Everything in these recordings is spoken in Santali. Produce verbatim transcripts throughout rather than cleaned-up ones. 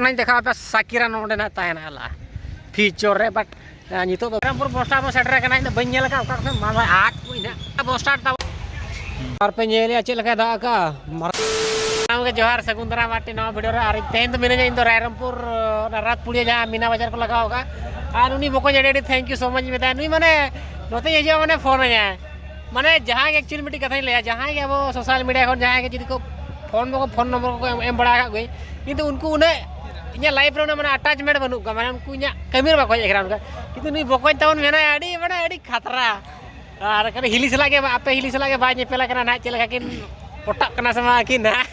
ᱚᱱᱟᱧ ᱫᱮᱠᱷᱟᱣ ᱟᱯᱮᱭᱟ, ᱥᱟᱠᱤᱨᱟ ᱱᱚᱰᱮ ᱱᱟᱜ ᱛᱟᱦᱮᱱᱟ ᱦᱟᱞᱟ ᱯᱷᱤᱭᱩᱪᱚᱨ ᱨᱮ, but ᱱᱤᱛᱚᱜ ᱫᱚ ᱨᱟᱭᱨᱚᱝᱯᱩᱨ ᱵᱚᱥ ᱥᱴᱮᱱᱰ ᱵᱚᱱ ᱥᱮᱴᱮᱨ ᱟᱠᱟᱱᱟ, ᱤᱧ ᱫᱚ ᱵᱟᱹᱧ ᱧᱮᱞ ᱟᱠᱟᱫ ᱚᱠᱟ ᱠᱷᱚᱱ ᱢᱟ ᱟᱴ ᱠᱚ ᱤᱧ ᱦᱟᱸᱜ ᱵᱚᱥ ᱥᱴᱮᱱᱰ ᱛᱟᱵᱚᱱ᱾ ᱟᱨ ᱯᱮ ᱧᱮᱞᱮᱜᱼᱟ ᱪᱮᱫ ᱞᱮᱠᱟᱭ ᱫᱟᱜ ᱟᱠᱟᱫᱼᱟ᱾ ᱢᱟᱨᱟᱝ ᱜᱮ ᱡᱚᱦᱟᱨ, ᱥᱟᱹᱜᱩᱱ ᱫᱟᱨᱟᱢ ᱟᱨ ᱱᱟᱣᱟ ᱵᱷᱤᱰᱤᱭᱳ ᱨᱮ᱾ ᱟᱨ ᱛᱮᱦᱮᱧ ᱫᱚ ᱢᱤᱱᱟᱹᱧᱟ ᱤᱧ ᱫᱚ ᱨᱟᱭᱨᱚᱝᱯᱩᱨ, ᱚᱱᱟ ᱨᱟᱛ ᱯᱩᱲᱤᱭᱟᱹ ᱡᱟᱦᱟᱸ ᱢᱤᱱᱟ ᱵᱟᱡᱟᱨ ᱠᱚ ᱞᱟᱜᱟᱣ ᱟᱠᱟᱫᱼᱟ᱾ ᱟᱨ ᱩᱱᱤ ᱵᱚᱠᱚᱧ ᱟᱹᱰᱤ ᱟᱹᱰᱤ thank you so much ᱤᱧ ᱢᱮᱛᱟᱭᱟ᱾ ᱱᱩᱭ ᱢᱟᱱᱮ ᱱᱚᱛᱮᱧ ᱦᱤᱡᱩᱜᱼᱟ ᱢᱟᱱᱮ ᱯᱷᱳᱱ ᱟᱹᱧᱟᱭ᱾ ᱢᱟᱱᱮ ᱡᱟᱦᱟᱸᱭ ᱜᱮ actually ᱢᱤᱫᱴᱤᱡ ᱠᱟᱛᱷᱟᱧ ᱞᱟᱹᱭᱟ, ᱡᱟᱦᱟᱸᱭ ᱜᱮ ᱟᱵᱚ social media ᱠᱷᱚᱱ ᱡᱟᱦᱟᱸᱭ ᱜᱮ ᱡᱩᱫᱤ ᱠᱚ ᱯᱷᱳᱱ ᱵᱟᱠᱚ, ᱯᱷᱳᱱ ᱱᱚᱢᱵᱚᱨ ᱠᱚᱠᱚ ᱮᱢ, ᱮᱢ ᱵᱟᱲᱟ ᱟᱠᱟᱫ ᱠᱚᱣᱟᱧ, ᱠᱤᱱᱛᱩ ᱩᱱᱠᱩ ᱩᱱᱟᱹᱜ ᱤᱧᱟᱹᱜ life ᱨᱮ ᱩᱱᱟᱹᱜ ᱢᱟᱱᱮ attachment ᱵᱟᱹᱱᱩᱜ ᱠᱚᱣᱟ, ᱢᱟᱱᱮ ᱩᱱᱠᱩ ᱤᱧᱟᱹᱜ ᱠᱟᱹᱢᱤ ᱨᱮ ᱵᱟᱠᱚ ᱦᱮᱡ ᱟᱠᱟᱱᱟ ᱚᱱᱠᱟ᱾ ᱠᱤᱱᱛᱩ ᱱᱩᱭ ᱵᱚᱠᱚᱧ ᱛᱟᱵᱚᱱ ᱢᱮᱱᱟᱭᱟ ᱟᱹᱰᱤ ᱢᱟᱱᱮ ᱟᱹᱰᱤ ᱠᱷᱟᱛᱨᱟ᱾ ᱟᱨ ᱠᱟᱹᱴᱤᱡ ᱦᱤᱞᱤ ᱥᱟᱞᱟᱜ ᱜᱮ, ᱟᱯᱮ ᱦᱤᱞᱤ ᱥᱟᱞᱟᱜ ᱜᱮ ᱵᱟᱭ ᱧᱮᱯᱮᱞ ᱟᱠᱟᱱᱟ ᱱᱟᱦᱟᱜ, ᱪᱮᱫ ᱞᱮᱠᱟ ᱠᱤᱱ ᱯᱚᱴᱟᱜ ᱠᱟᱱᱟ ᱥᱮ ᱵᱟᱝ ᱟᱹᱠᱤᱱ ᱱᱟᱦᱟᱜ᱾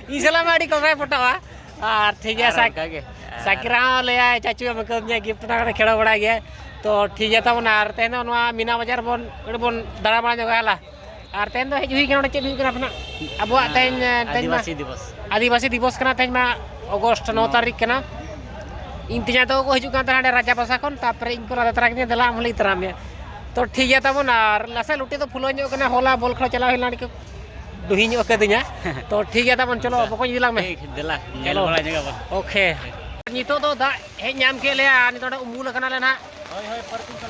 ᱤᱧ ᱥᱟᱞᱟᱜ ᱢᱟ ᱟᱹᱰᱤ ᱠᱚᱢ ᱜᱮᱭ ᱯᱚᱴᱟᱜᱼᱟ᱾ ᱟᱨ ᱴᱷᱤᱠ ᱜᱮᱭᱟ, ᱟᱨ ᱥᱟᱠ-, ᱚᱱᱠᱟ ᱜᱮ, ᱟᱨ ᱥᱟᱠᱤᱨᱟ ᱦᱚᱸ ᱞᱟᱹᱭᱟᱭ ᱪᱟᱪᱩ ᱮᱢ ᱠᱟᱹᱣᱫᱤᱧᱟ gift, ᱚᱱᱟ ᱠᱚᱨᱮ ᱠᱷᱮᱲᱚ ᱵᱟᱲᱟᱭ ᱜᱮᱭᱟ᱾ ᱛᱚ ᱴᱷᱤᱠ ᱜᱮᱭᱟ ᱛᱟᱵᱚᱱ, ᱟᱨ ᱛᱮᱦᱮᱧ ᱫᱚ ᱱᱚᱣᱟ ᱢᱤᱱᱟ ᱵᱟᱡᱟᱨ ᱵᱚᱱ ᱠᱟᱹᱴᱤᱡ ᱵᱚᱱ ᱫᱟᱬᱟ ᱵᱟᱲᱟ ᱧᱚᱜᱟ ᱦᱮᱞᱟ᱾ ᱟᱨ ᱛᱮᱦᱮᱧ ᱫᱚ ᱦᱮᱡ ᱦᱩᱭ ᱠᱟᱱᱟ, ᱚᱸᱰᱮ ᱪᱮᱫ ᱦᱩᱭᱩᱜ ᱠᱟᱱᱟ ᱟᱯᱮ ᱱᱟᱜ? ᱟᱵᱚᱣᱟᱜ ᱛᱮᱦᱮᱧ, ᱛᱮᱦᱮᱧ ᱢᱟ ᱟᱹᱫᱤᱵᱟᱹᱥᱤ ᱫᱤᱵᱚᱥ᱾ ᱟᱹᱫᱤᱵᱟᱹᱥᱤ ᱫᱤᱵᱚᱥ ᱠᱟᱱᱟ, ᱛᱮᱦᱮᱧ ᱢᱟ August ᱱᱚ ᱱᱚ᱾ ᱛᱟᱹᱨᱤᱠᱷ ᱠᱟᱱᱟ᱾ ᱤᱧ ᱛᱮᱧᱟᱝ ᱛᱟᱠᱚ ᱠᱚ ᱦᱤᱡᱩᱜ ᱠᱟᱱ ᱛᱟᱦᱮᱱᱟ ᱦᱟᱸᱰᱮ ᱨᱟᱡᱟ ᱵᱟᱥᱟ ᱠᱷᱚᱱ, ᱛᱟᱨᱯᱚᱨᱮ ᱤᱧ ᱠᱚ ᱞᱟᱫᱮ ᱛᱚᱨᱟ ᱠᱤᱫᱤᱧᱟ, "ᱫᱮᱞᱟ ᱟᱢ ᱦᱚᱸᱞᱮ ᱤᱫᱤ ᱛᱚᱨᱟ ᱢᱮᱭᱟ᱾" ᱛᱚ ᱴᱷᱤᱠ ᱜᱮᱭᱟ ᱛᱟᱵᱚᱱ, ᱟᱨ ᱱᱟᱥᱮ ᱞᱩᱴᱤ ᱫᱚ ᱯᱷᱩᱞᱟᱹᱣ ᱧᱚᱜ ᱠᱟᱱᱟ, ᱦᱚᱞᱟ ᱵᱚᱞ ᱠᱷᱮᱞ ᱪᱟᱞᱟᱣ ᱦᱩᱭ ᱞᱮᱱᱟ, ᱟᱹᱰᱤ ᱠᱚ ᱰᱩᱦᱤ ᱧᱚᱜ ᱠᱟᱹᱫᱤᱧᱟ᱾ ᱛᱚ ᱴᱷᱤᱠ ᱜᱮᱭᱟ ᱛᱟᱵᱚᱱ, ᱪᱚᱞᱚ ᱟᱪᱪᱷᱟ᱾ ᱵᱚᱠᱚᱧ ᱤᱫᱤ ᱞᱟᱝ ᱢᱮ᱾ ᱴᱷᱤᱠ, ᱫᱮᱞᱟ, ᱧᱮᱞ ᱪᱚᱞᱚ᱾ ᱵᱟᱲᱟ ᱧᱚᱜ ᱟᱵᱚᱱ᱾ OK᱾ ᱱᱤᱛᱚᱜ ᱫᱚ ᱫᱟᱜ ᱦᱮᱡ ᱧᱟᱢ ᱠᱮᱫ ᱞᱮᱭᱟ, ᱟᱨ ᱱᱤᱛᱚᱜ ᱚᱸᱰᱮ ᱩᱢᱩᱞ ᱟᱠᱟᱱᱟᱞᱮ ᱱᱟᱦᱟᱜ᱾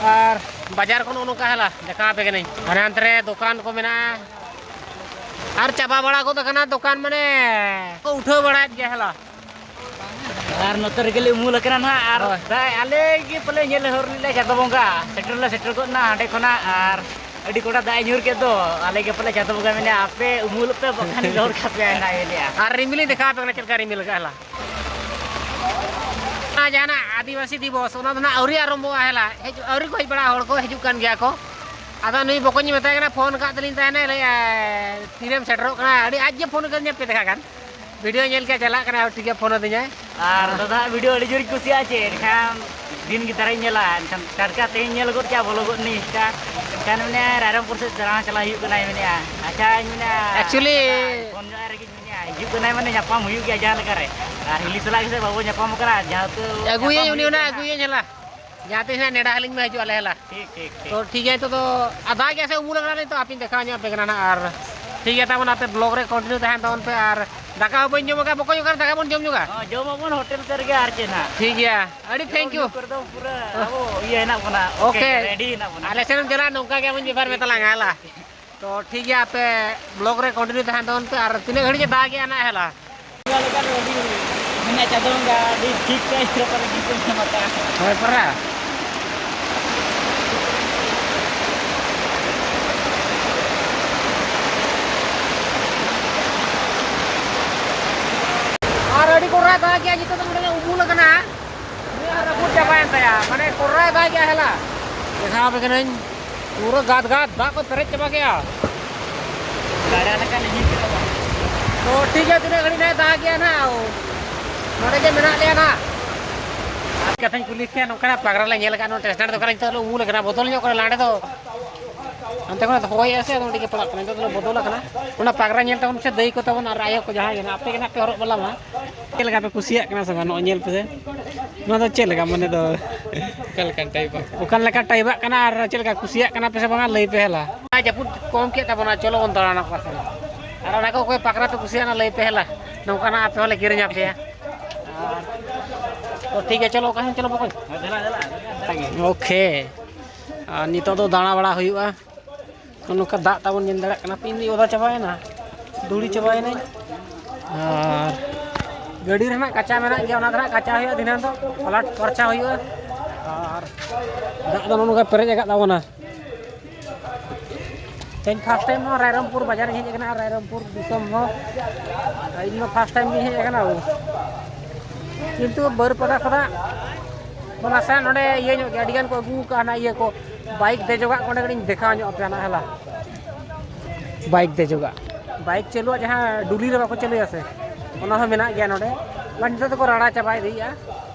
ᱟᱨ ᱵᱟᱡᱟᱨ ᱠᱚ ᱱᱚᱜᱼᱚ ᱱᱚᱝᱠᱟ ᱦᱮᱞᱟ, ᱫᱮᱠᱷᱟᱣ ᱟᱯᱮ ᱠᱟᱹᱱᱟᱹᱧ᱾ ᱦᱟᱱᱮ ᱦᱟᱱᱛᱮ ᱨᱮ ᱫᱚᱠᱟᱱ ᱠᱚ ᱢᱮᱱᱟᱜᱼᱟ᱾ ᱟᱨ ᱪᱟᱵᱟ ᱵᱟᱲᱟ ᱜᱚᱫ ᱟᱠᱟᱱᱟ ᱫᱚᱠᱟᱱ, ᱢᱟᱱᱮ ᱠᱚ ᱩᱴᱷᱟᱹᱣ ᱵᱟᱲᱟᱭᱮᱫ ᱜᱮᱭᱟ ᱦᱮᱞᱟ᱾ ᱟᱨ ᱱᱚᱛᱮ ᱨᱮᱜᱮ ᱞᱮ ᱩᱢᱩᱞ ᱟᱠᱟᱱᱟ ᱱᱟᱦᱟᱜ᱾ ᱟᱨ ᱦᱳᱭ᱾ ᱫᱟᱜ ᱟᱞᱮ ᱜᱮ ᱯᱟᱞᱮ ᱧᱮᱞ ᱦᱚᱨ ᱞᱮᱫ ᱞᱮᱭᱟ ᱪᱟᱸᱫᱚ ᱵᱚᱸᱜᱟ᱾ ᱥᱮᱴᱮᱨ ᱞᱮ ᱥᱮᱴᱮᱨ ᱜᱚᱫ ᱮᱱᱟ ᱦᱟᱸᱰᱮ ᱠᱷᱚᱱᱟᱜ, ᱟᱨ ᱟᱹᱰᱤ ᱠᱚᱰᱟ ᱫᱟᱜ ᱮ ᱧᱩᱨ ᱠᱮᱫ ᱫᱚ᱾ ᱟᱞᱮ ᱜᱮ ᱯᱟᱞᱮ ᱪᱟᱸᱫᱚ ᱵᱚᱸᱜᱟ ᱢᱮᱱᱟ, "ᱟᱯᱮ ᱩᱢᱩᱞᱚᱜ ᱯᱮ, ᱵᱟᱠᱷᱟᱱ ᱞᱚᱦᱚᱫ ᱠᱟᱯᱮᱭᱟ ᱱᱟᱭ ᱢᱮᱱᱮᱜᱼᱟ᱾" ᱟᱨ ᱨᱤᱢᱤᱞᱤᱧ ᱫᱮᱠᱷᱟᱣ ᱟᱯᱮ ᱠᱟᱱᱟ ᱪᱮᱫ ᱞᱮᱠᱟ ᱨᱤᱢᱤᱞ ᱟᱠᱟᱫᱼᱟ ᱦᱮᱞᱟ᱾ ᱚᱱᱟ ᱡᱟᱦᱟᱱᱟᱜ ᱟᱹᱫᱤᱵᱟᱹᱥᱤ ᱫᱤᱵᱚᱥ, ᱚᱱᱟ ᱫᱚ ᱱᱟᱜ ᱟᱹᱣᱨᱤ ᱟᱨᱚᱢᱵᱷᱚᱜᱼᱟ ᱦᱮᱞᱟ᱾ ᱦᱮᱡ, ᱟᱹᱣᱨᱤ ᱠᱚ ᱦᱮᱡ ᱵᱟᱲᱟᱜᱼᱟ, ᱦᱚᱲ ᱠᱚ ᱦᱤᱡᱩᱜ ᱠᱟᱱ ᱜᱮᱭᱟ ᱠᱚ᱾ ᱟᱫᱚ ᱱᱩᱭ ᱵᱚᱠᱚᱧ ᱢᱮᱛᱟᱭ ᱠᱟᱱᱟ, ᱯᱷᱳᱱ ᱟᱠᱟᱫ ᱛᱟᱹᱞᱤᱧ ᱛᱟᱦᱮᱱᱟᱭ, ᱞᱟᱹᱭᱮᱫᱼᱟᱭ, "ᱛᱤᱨᱮᱢ ᱥᱮᱴᱮᱨᱚᱜ ᱠᱟᱱᱟ?" ᱟᱹᱰᱤ ᱟᱡ ᱜᱮ ᱯᱷᱳᱱ ᱠᱟᱹᱫᱤᱧᱟ, ᱯᱮ ᱫᱮᱠᱷᱟ ᱜᱟᱱ ᱵᱷᱤᱰᱤᱭᱳ ᱧᱮᱞ ᱠᱮᱫ, ᱪᱟᱞᱟᱜ ᱠᱟᱱᱟᱭ, ᱴᱷᱤᱠ ᱜᱮᱭᱟ, ᱯᱷᱳᱱ ᱟᱹᱫᱤᱧᱟᱭ᱾ ᱟᱨ ᱫᱟᱫᱟ ᱟᱜ ᱵᱷᱤᱰᱤᱭᱳ ᱟᱹᱰᱤ ᱡᱳᱨᱤᱧ ᱠᱩᱥᱤᱭᱟᱜᱼᱟ, ᱪᱮ ᱮᱱᱠᱷᱟᱱ ᱫᱤᱱ ᱜᱮ ᱫᱷᱟᱨᱟᱧ ᱧᱮᱞᱟ, ᱮᱱᱠᱷᱟᱱ ᱴᱟᱴᱠᱟ ᱛᱮᱦᱮᱧ ᱧᱮᱞ ᱜᱚᱫ ᱠᱮᱫᱼᱟ, ᱵᱚᱞᱚ ᱜᱚᱫ ᱱᱟᱹᱧ ᱴᱟᱴᱠᱟ᱾ ᱮᱱᱠᱷᱟᱱ ᱢᱮᱱᱮᱫᱼᱟ, "ᱨᱟᱭᱨᱚᱝᱯᱩᱨ ᱥᱮᱫ ᱫᱟᱬᱟ ᱪᱟᱞᱟᱜ ᱦᱩᱭᱩᱜ ᱠᱟᱱᱟ", ᱢᱮᱱᱮᱫᱼᱟ᱾ ᱟᱪᱪᱷᱟᱧ ᱢᱮᱱᱟ, actually ᱯᱷᱳᱱ ᱧᱚᱜ ᱟᱭ ᱨᱮᱜᱮᱧ ᱢᱮᱱᱮᱫᱼᱟ, ᱦᱤᱡᱩᱜ ᱠᱟᱱᱟᱭ ᱢᱟᱱᱮ ᱧᱟᱯᱟᱢ ᱦᱩᱭᱩᱜ ᱜᱮᱭᱟ ᱡᱟᱦᱟᱸ ᱞᱮᱠᱟ ᱨᱮ᱾ ᱟᱨ ᱦᱤᱞᱤ ᱥᱟᱞᱟᱜ ᱜᱮᱥᱮ ᱵᱟᱵᱚ ᱧᱟᱯᱟᱢ ᱠᱟᱱᱟ, ᱡᱮᱦᱮᱛᱩ ᱟᱹᱜᱩᱭᱟᱹᱧ, ᱧᱟᱯᱟᱢ ᱩᱱᱤ ᱦᱩᱭᱩᱜ ᱚᱱᱟ ᱜᱮᱭᱟ ᱦᱟᱸᱜ᱾ ᱟᱹᱜᱩᱭᱟᱹᱧ ᱦᱮᱞᱟ, ᱡᱟᱦᱟᱸ ᱛᱤᱥ ᱦᱟᱸᱜ ᱱᱮᱰᱟ ᱦᱟᱹᱞᱤᱧ ᱢᱮ, ᱦᱤᱡᱩᱜ ᱟᱞᱮ ᱦᱮᱞᱟ᱾ ᱴᱷᱤᱠ, ᱴᱷᱤᱠ᱾ ᱛᱚ ᱴᱷᱤᱠ ᱜᱮᱭᱟ, ᱱᱤᱛᱚᱜ ᱫᱚ ᱟᱫᱷᱟ ᱜᱮ ᱥᱮ ᱩᱢᱩᱞ ᱟᱠᱟᱱᱟ, ᱱᱤᱛᱚᱜ ᱟᱯᱮᱧ ᱫᱮᱠᱷᱟᱣ ᱧᱚᱜ ᱟᱯᱮ ᱠᱟᱱᱟ ᱱᱟᱜ᱾ ᱟᱨ ᱴᱷᱤᱠ ᱜᱮᱭᱟ, ᱛᱟᱵᱚᱱ ᱟᱯᱮ ᱵᱞᱚᱜ ᱨᱮ ᱠᱚᱱᱴᱤᱱᱤᱭᱩ ᱛᱟᱦᱮᱱ ᱛᱟᱵᱚᱱ ᱯᱮ᱾ ᱟᱨ ᱫᱟᱠᱟ ᱦᱚᱸ ᱵᱟᱹᱧ ᱡᱚᱢ ᱟᱠᱟᱫ, ᱵᱚᱠᱚᱧ ᱚᱠᱟᱨᱮ ᱫᱟᱠᱟ ᱵᱚᱱ ᱡᱚᱢ ᱧᱚᱜᱟ? ᱦᱚᱸ, ᱡᱚᱢ ᱟᱵᱚᱱ ᱦᱳᱴᱮᱞ ᱥᱮᱫ ᱨᱮᱜᱮ, ᱟᱨ ᱪᱮᱫ ᱱᱟᱦᱟᱜ᱾ ᱴᱷᱤᱠ ᱜᱮᱭᱟ, ᱟᱹᱰᱤ ᱛᱷᱮᱝᱠ ᱡᱚᱢ ᱧᱩ ᱭᱩ᱾ ᱠᱚᱨᱮ ᱫᱚ ᱯᱩᱨᱟᱹ ᱟᱵᱚ ᱤᱭᱟᱹ ᱦᱮᱱᱟᱜ ᱵᱚᱱᱟ᱾ ᱳᱠᱮ᱾ ᱨᱮᱰᱤ ᱦᱮᱱᱟᱜ ᱵᱚᱱᱟ᱾ ᱟᱞᱮ ᱥᱮᱱ ᱮᱢ ᱪᱟᱞᱟᱜᱼᱟ, ᱱᱚᱝᱠᱟ ᱜᱮ ᱟᱵᱚᱧ ᱵᱮᱵᱷᱟᱨ ᱢᱮ ᱛᱟᱞᱟᱝᱟ, ᱦᱮᱞᱟ᱾ ᱛᱚ ᱴᱷᱤᱠ ᱜᱮᱭᱟ, ᱟᱯᱮ ᱵᱞᱚᱜ ᱨᱮ ᱠᱚᱱᱴᱤᱱᱤᱭᱩ ᱛᱟᱦᱮᱱ ᱛᱟᱵᱚᱱ ᱯᱮ, ᱟᱨ ᱛᱤᱱᱟᱹᱜ ᱜᱷᱟᱹᱲᱤᱡ ᱮ ᱫᱟᱜᱮᱜᱼᱟ ᱱᱟᱜ, ᱦᱮᱞᱟ? ᱢᱮᱱᱟᱜ ᱪᱟᱸᱫᱳ ᱵᱚᱸᱜᱟ ᱟᱹᱰᱤ ᱴᱷᱤᱠ ᱴᱷᱟᱠ ᱨᱚᱠᱚᱢ ᱜᱮ ᱮᱢ ᱟᱠᱟᱫᱼᱟ᱾ ᱦᱳᱭ ᱯᱟᱨᱟ᱾ ᱟᱨ ᱟᱹᱰᱤ ᱠᱚᱰᱨᱟᱭ ᱫᱟᱜᱮᱜᱼᱟ, ᱱᱤᱛᱚᱜ ᱫᱚ ᱱᱚᱰᱮ ᱞᱮ ᱩᱢᱩᱞ ᱟᱠᱟᱱᱟ᱾ ᱩᱱᱤ ᱦᱚᱸ ᱨᱟᱹᱯᱩᱫ ᱪᱟᱵᱟᱭᱮᱱ ᱛᱟᱭᱟ, ᱢᱟᱱᱮ ᱠᱚᱰᱨᱟᱭ ᱫᱟᱜᱮᱜᱼᱟ, ᱦᱮᱞᱟ᱾ ᱫᱮᱠᱷᱟᱣ ᱟᱯᱮ ᱠᱟᱹᱱᱟᱹᱧ, ᱯᱩᱨᱟᱹ ᱜᱟᱫ ᱜᱟᱫ ᱫᱟᱜ ᱠᱚ ᱯᱮᱨᱮᱡ ᱪᱟᱵᱟ ᱠᱮᱜᱼᱟ᱾ ᱜᱟᱰᱟ ᱞᱮᱠᱟ ᱞᱤᱸᱡᱤ ᱠᱟᱱᱟ ᱵᱟᱝ? ᱛᱚ ᱴᱷᱤᱠ ᱜᱮᱭᱟ, ᱛᱤᱱᱟᱹᱜ ᱜᱷᱟᱹᱲᱤᱡ ᱱᱟᱜ ᱫᱟᱜᱮᱜᱼᱟ ᱱᱟᱜ, ᱱᱚᱰᱮ ᱜᱮ ᱢᱮᱱᱟᱜ ᱞᱮᱭᱟ ᱱᱟᱜ᱾ ᱠᱟᱛᱷᱟᱧ ᱠᱩᱞᱤ ᱯᱮᱭᱟ, ᱱᱚᱝᱠᱟᱱᱟᱜ ᱯᱟᱜᱽᱨᱟ ᱞᱮ ᱧᱮᱞ ᱟᱠᱟᱫ ᱱᱚᱣᱟ ᱴᱮᱥᱱᱟᱴ ᱫᱚᱠᱟᱱ ᱨᱮ, ᱱᱤᱛᱚᱜ ᱞᱮ ᱩᱢᱩᱞ ᱟᱠᱟᱱᱟ, ᱵᱚᱫᱚᱞ ᱧᱚᱜ ᱠᱟᱱᱟ, ᱞᱟᱸᱰᱮ ᱫᱚ ᱦᱟᱱᱛᱮ ᱠᱷᱚᱱ ᱦᱚᱭᱮᱜᱼᱟ ᱥᱮ, ᱟᱫᱚ ᱚᱸᱰᱮ ᱜᱮ ᱯᱟᱲᱟᱜ ᱠᱟᱱᱟ᱾ ᱱᱤᱛᱚᱜ ᱫᱚᱞᱮ ᱵᱚᱫᱚᱞ ᱟᱠᱟᱱᱟ᱾ ᱚᱱᱟ ᱯᱟᱜᱽᱨᱟ ᱧᱮᱞ ᱛᱟᱵᱚᱱ ᱯᱮᱥᱮ ᱫᱟᱹᱭ ᱠᱚ ᱛᱟᱵᱚᱱ ᱟᱨ ᱟᱭᱳ ᱠᱚ ᱡᱟᱦᱟᱸᱭ ᱜᱮ ᱱᱟᱜ, ᱟᱯᱮ ᱜᱮ ᱱᱟᱜ ᱯᱮ ᱦᱚᱨᱚᱜ ᱵᱟᱞᱟ ᱢᱟ᱾ ᱪᱮᱫ ᱞᱮᱠᱟ ᱯᱮ ᱠᱩᱥᱤᱭᱟᱜ ᱠᱟᱱᱟ ᱥᱮ ᱵᱟᱝ? ᱱᱚᱜᱼᱚᱭ ᱧᱮᱞ ᱯᱮᱥᱮ, ᱱᱚᱣᱟ ᱫᱚ ᱪᱮᱫ ᱞᱮᱠᱟ ᱢᱟᱱᱮ ᱫᱚ? ᱚᱠᱟ ᱞᱮᱠᱟᱱ ᱴᱟᱭᱤᱯ ᱟᱜ? ᱚᱠᱟ ᱞᱮᱠᱟᱱ ᱴᱟᱭᱤᱯ ᱟᱜ ᱠᱟᱱᱟ ᱟᱨ ᱪᱮᱫ ᱞᱮᱠᱟ ᱠᱩᱥᱤᱭᱟᱜ ᱠᱟᱱᱟ ᱯᱮ ᱥᱮ ᱵᱟᱝᱟ, ᱞᱟᱹᱭ ᱯᱮ ᱦᱮᱞᱟ᱾ ᱡᱟᱹᱯᱩᱫ ᱠᱚᱢ ᱠᱮᱫ ᱛᱟᱵᱚᱱᱟ, ᱪᱚᱞᱚ ᱵᱚᱱ ᱫᱟᱬᱟᱱᱟ ᱚᱠᱟ ᱥᱮᱫ᱾ ᱟᱨ ᱚᱱᱟ ᱠᱚ ᱚᱠᱚᱭ ᱯᱟᱜᱽᱨᱟ ᱯᱮ ᱠᱩᱥᱤᱭᱟᱜᱼᱟ, ᱞᱟᱹᱭ ᱯᱮ ᱦᱮᱞᱟ, ᱱᱚᱝᱠᱟᱱᱟᱜ ᱟᱯᱮ ᱦᱚᱸᱞᱮ ᱠᱤᱨᱤᱧ ᱟᱯᱮᱭᱟ᱾ ᱟᱨ ᱛᱚ ᱴᱷᱤᱠ ᱜᱮᱭᱟ, ᱪᱚᱞᱚ ᱚᱠᱟ ᱥᱮᱫ ᱪᱚᱞᱚ ᱵᱚᱠᱚᱧ᱾ ᱦᱮᱸ, ᱫᱮᱞᱟ, ᱫᱮᱞᱟ, ᱫᱮᱞᱟ᱾ ᱳᱠᱮ, ᱟᱨ ᱱᱤᱛᱚᱜ ᱫᱚ ᱫᱟᱬᱟ ᱵᱟᱲᱟ ᱦᱩᱭᱩᱜᱼᱟ᱾ ᱱᱚᱜᱼᱚ ᱱᱚᱝᱠᱟ ᱫᱟᱜ ᱛᱟᱵᱚᱱ ᱧᱮᱞ ᱫᱟᱲᱮᱭᱟᱜ ᱠᱟᱱᱟ, ᱤᱧ ᱫᱩᱧ ᱚᱫᱟ ᱪᱟᱵᱟᱭᱮᱱᱟ, ᱫᱷᱩᱲᱤ ᱪᱟᱵᱟᱭᱮᱱᱟᱹᱧ᱾ ᱟᱨ ᱜᱟᱹᱰᱤ ᱨᱮᱱᱟᱜ ᱠᱟᱪᱟ ᱢᱮᱱᱟᱜ ᱜᱮᱭᱟ, ᱚᱱᱟ ᱫᱚ ᱱᱟᱜ ᱠᱟᱪᱟ ᱦᱩᱭᱩᱜᱼᱟ, ᱫᱷᱤᱱᱟᱹᱱ ᱫᱚ ᱯᱟᱞᱟᱴ ᱯᱷᱟᱨᱪᱟ ᱦᱩᱭᱩᱜᱼᱟ᱾ ᱟᱨ ᱫᱟᱜ ᱫᱚ ᱱᱚᱜᱼᱚ ᱱᱚᱝᱠᱟ ᱯᱮᱨᱮᱡ ᱟᱠᱟᱫ ᱛᱟᱵᱚᱱᱟ᱾ ᱛᱮᱦᱮᱧ ᱯᱷᱟᱥᱴ ᱴᱟᱭᱤᱢ ᱱᱚᱣᱟ ᱨᱟᱭᱨᱚᱝᱯᱩᱨ ᱵᱟᱡᱟᱨ ᱤᱧ ᱦᱮᱡ ᱟᱠᱟᱱᱟ, ᱟᱨ ᱨᱟᱭᱨᱚᱝᱯᱩᱨ ᱫᱤᱥᱚᱢ ᱦᱚᱸ ᱤᱧ ᱢᱟ ᱯᱷᱟᱥᱴ ᱴᱟᱭᱤᱢ ᱜᱤᱧ ᱦᱮᱡ ᱟᱠᱟᱱᱟ᱾ ᱠᱤᱱᱛᱩ ᱵᱟᱹᱨᱯᱟᱫᱟ ᱠᱷᱚᱱᱟᱜ ᱠᱷᱚᱱᱟᱜ ᱥᱮ ᱱᱚᱰᱮ ᱤᱭᱟᱹ ᱧᱚᱜ ᱜᱮᱭᱟ, ᱟᱹᱰᱤ ᱜᱟᱱ ᱠᱚ ᱟᱹᱜᱩ ᱟᱠᱟᱫᱼᱟ ᱚᱱᱟ ᱤᱭᱟᱹ ᱠᱚ, ᱵᱟᱭᱤᱠ ᱫᱮᱡᱚᱜᱟᱜ ᱠᱚ᱾ ᱚᱸᱰᱮ ᱠᱟᱹᱴᱤᱡ ᱤᱧ ᱫᱮᱠᱷᱟᱣ ᱧᱚᱜ ᱟᱯᱮᱭᱟ ᱱᱟᱜ, ᱦᱮᱞᱟ᱾ ᱵᱟᱭᱤᱠ ᱫᱮᱡᱚᱜᱟᱜ, ᱵᱟᱭᱤᱠ ᱪᱟᱹᱞᱩᱣᱟᱜ ᱡᱟᱦᱟᱸ ᱰᱩᱞᱤ ᱨᱮ ᱵᱟᱠᱚ ᱪᱟᱹᱞᱩᱭᱟ ᱥᱮ, ᱚᱱᱟ ᱦᱚᱸ ᱢᱮᱱᱟᱜ ᱜᱮᱭᱟ ᱱᱚᱰᱮ᱾ ᱵᱟᱝ, ᱱᱤᱛᱚᱜ ᱫᱚᱠᱚ ᱨᱟᱲᱟ ᱪᱟᱵᱟ ᱤᱫᱤᱭᱮᱫᱼᱟ᱾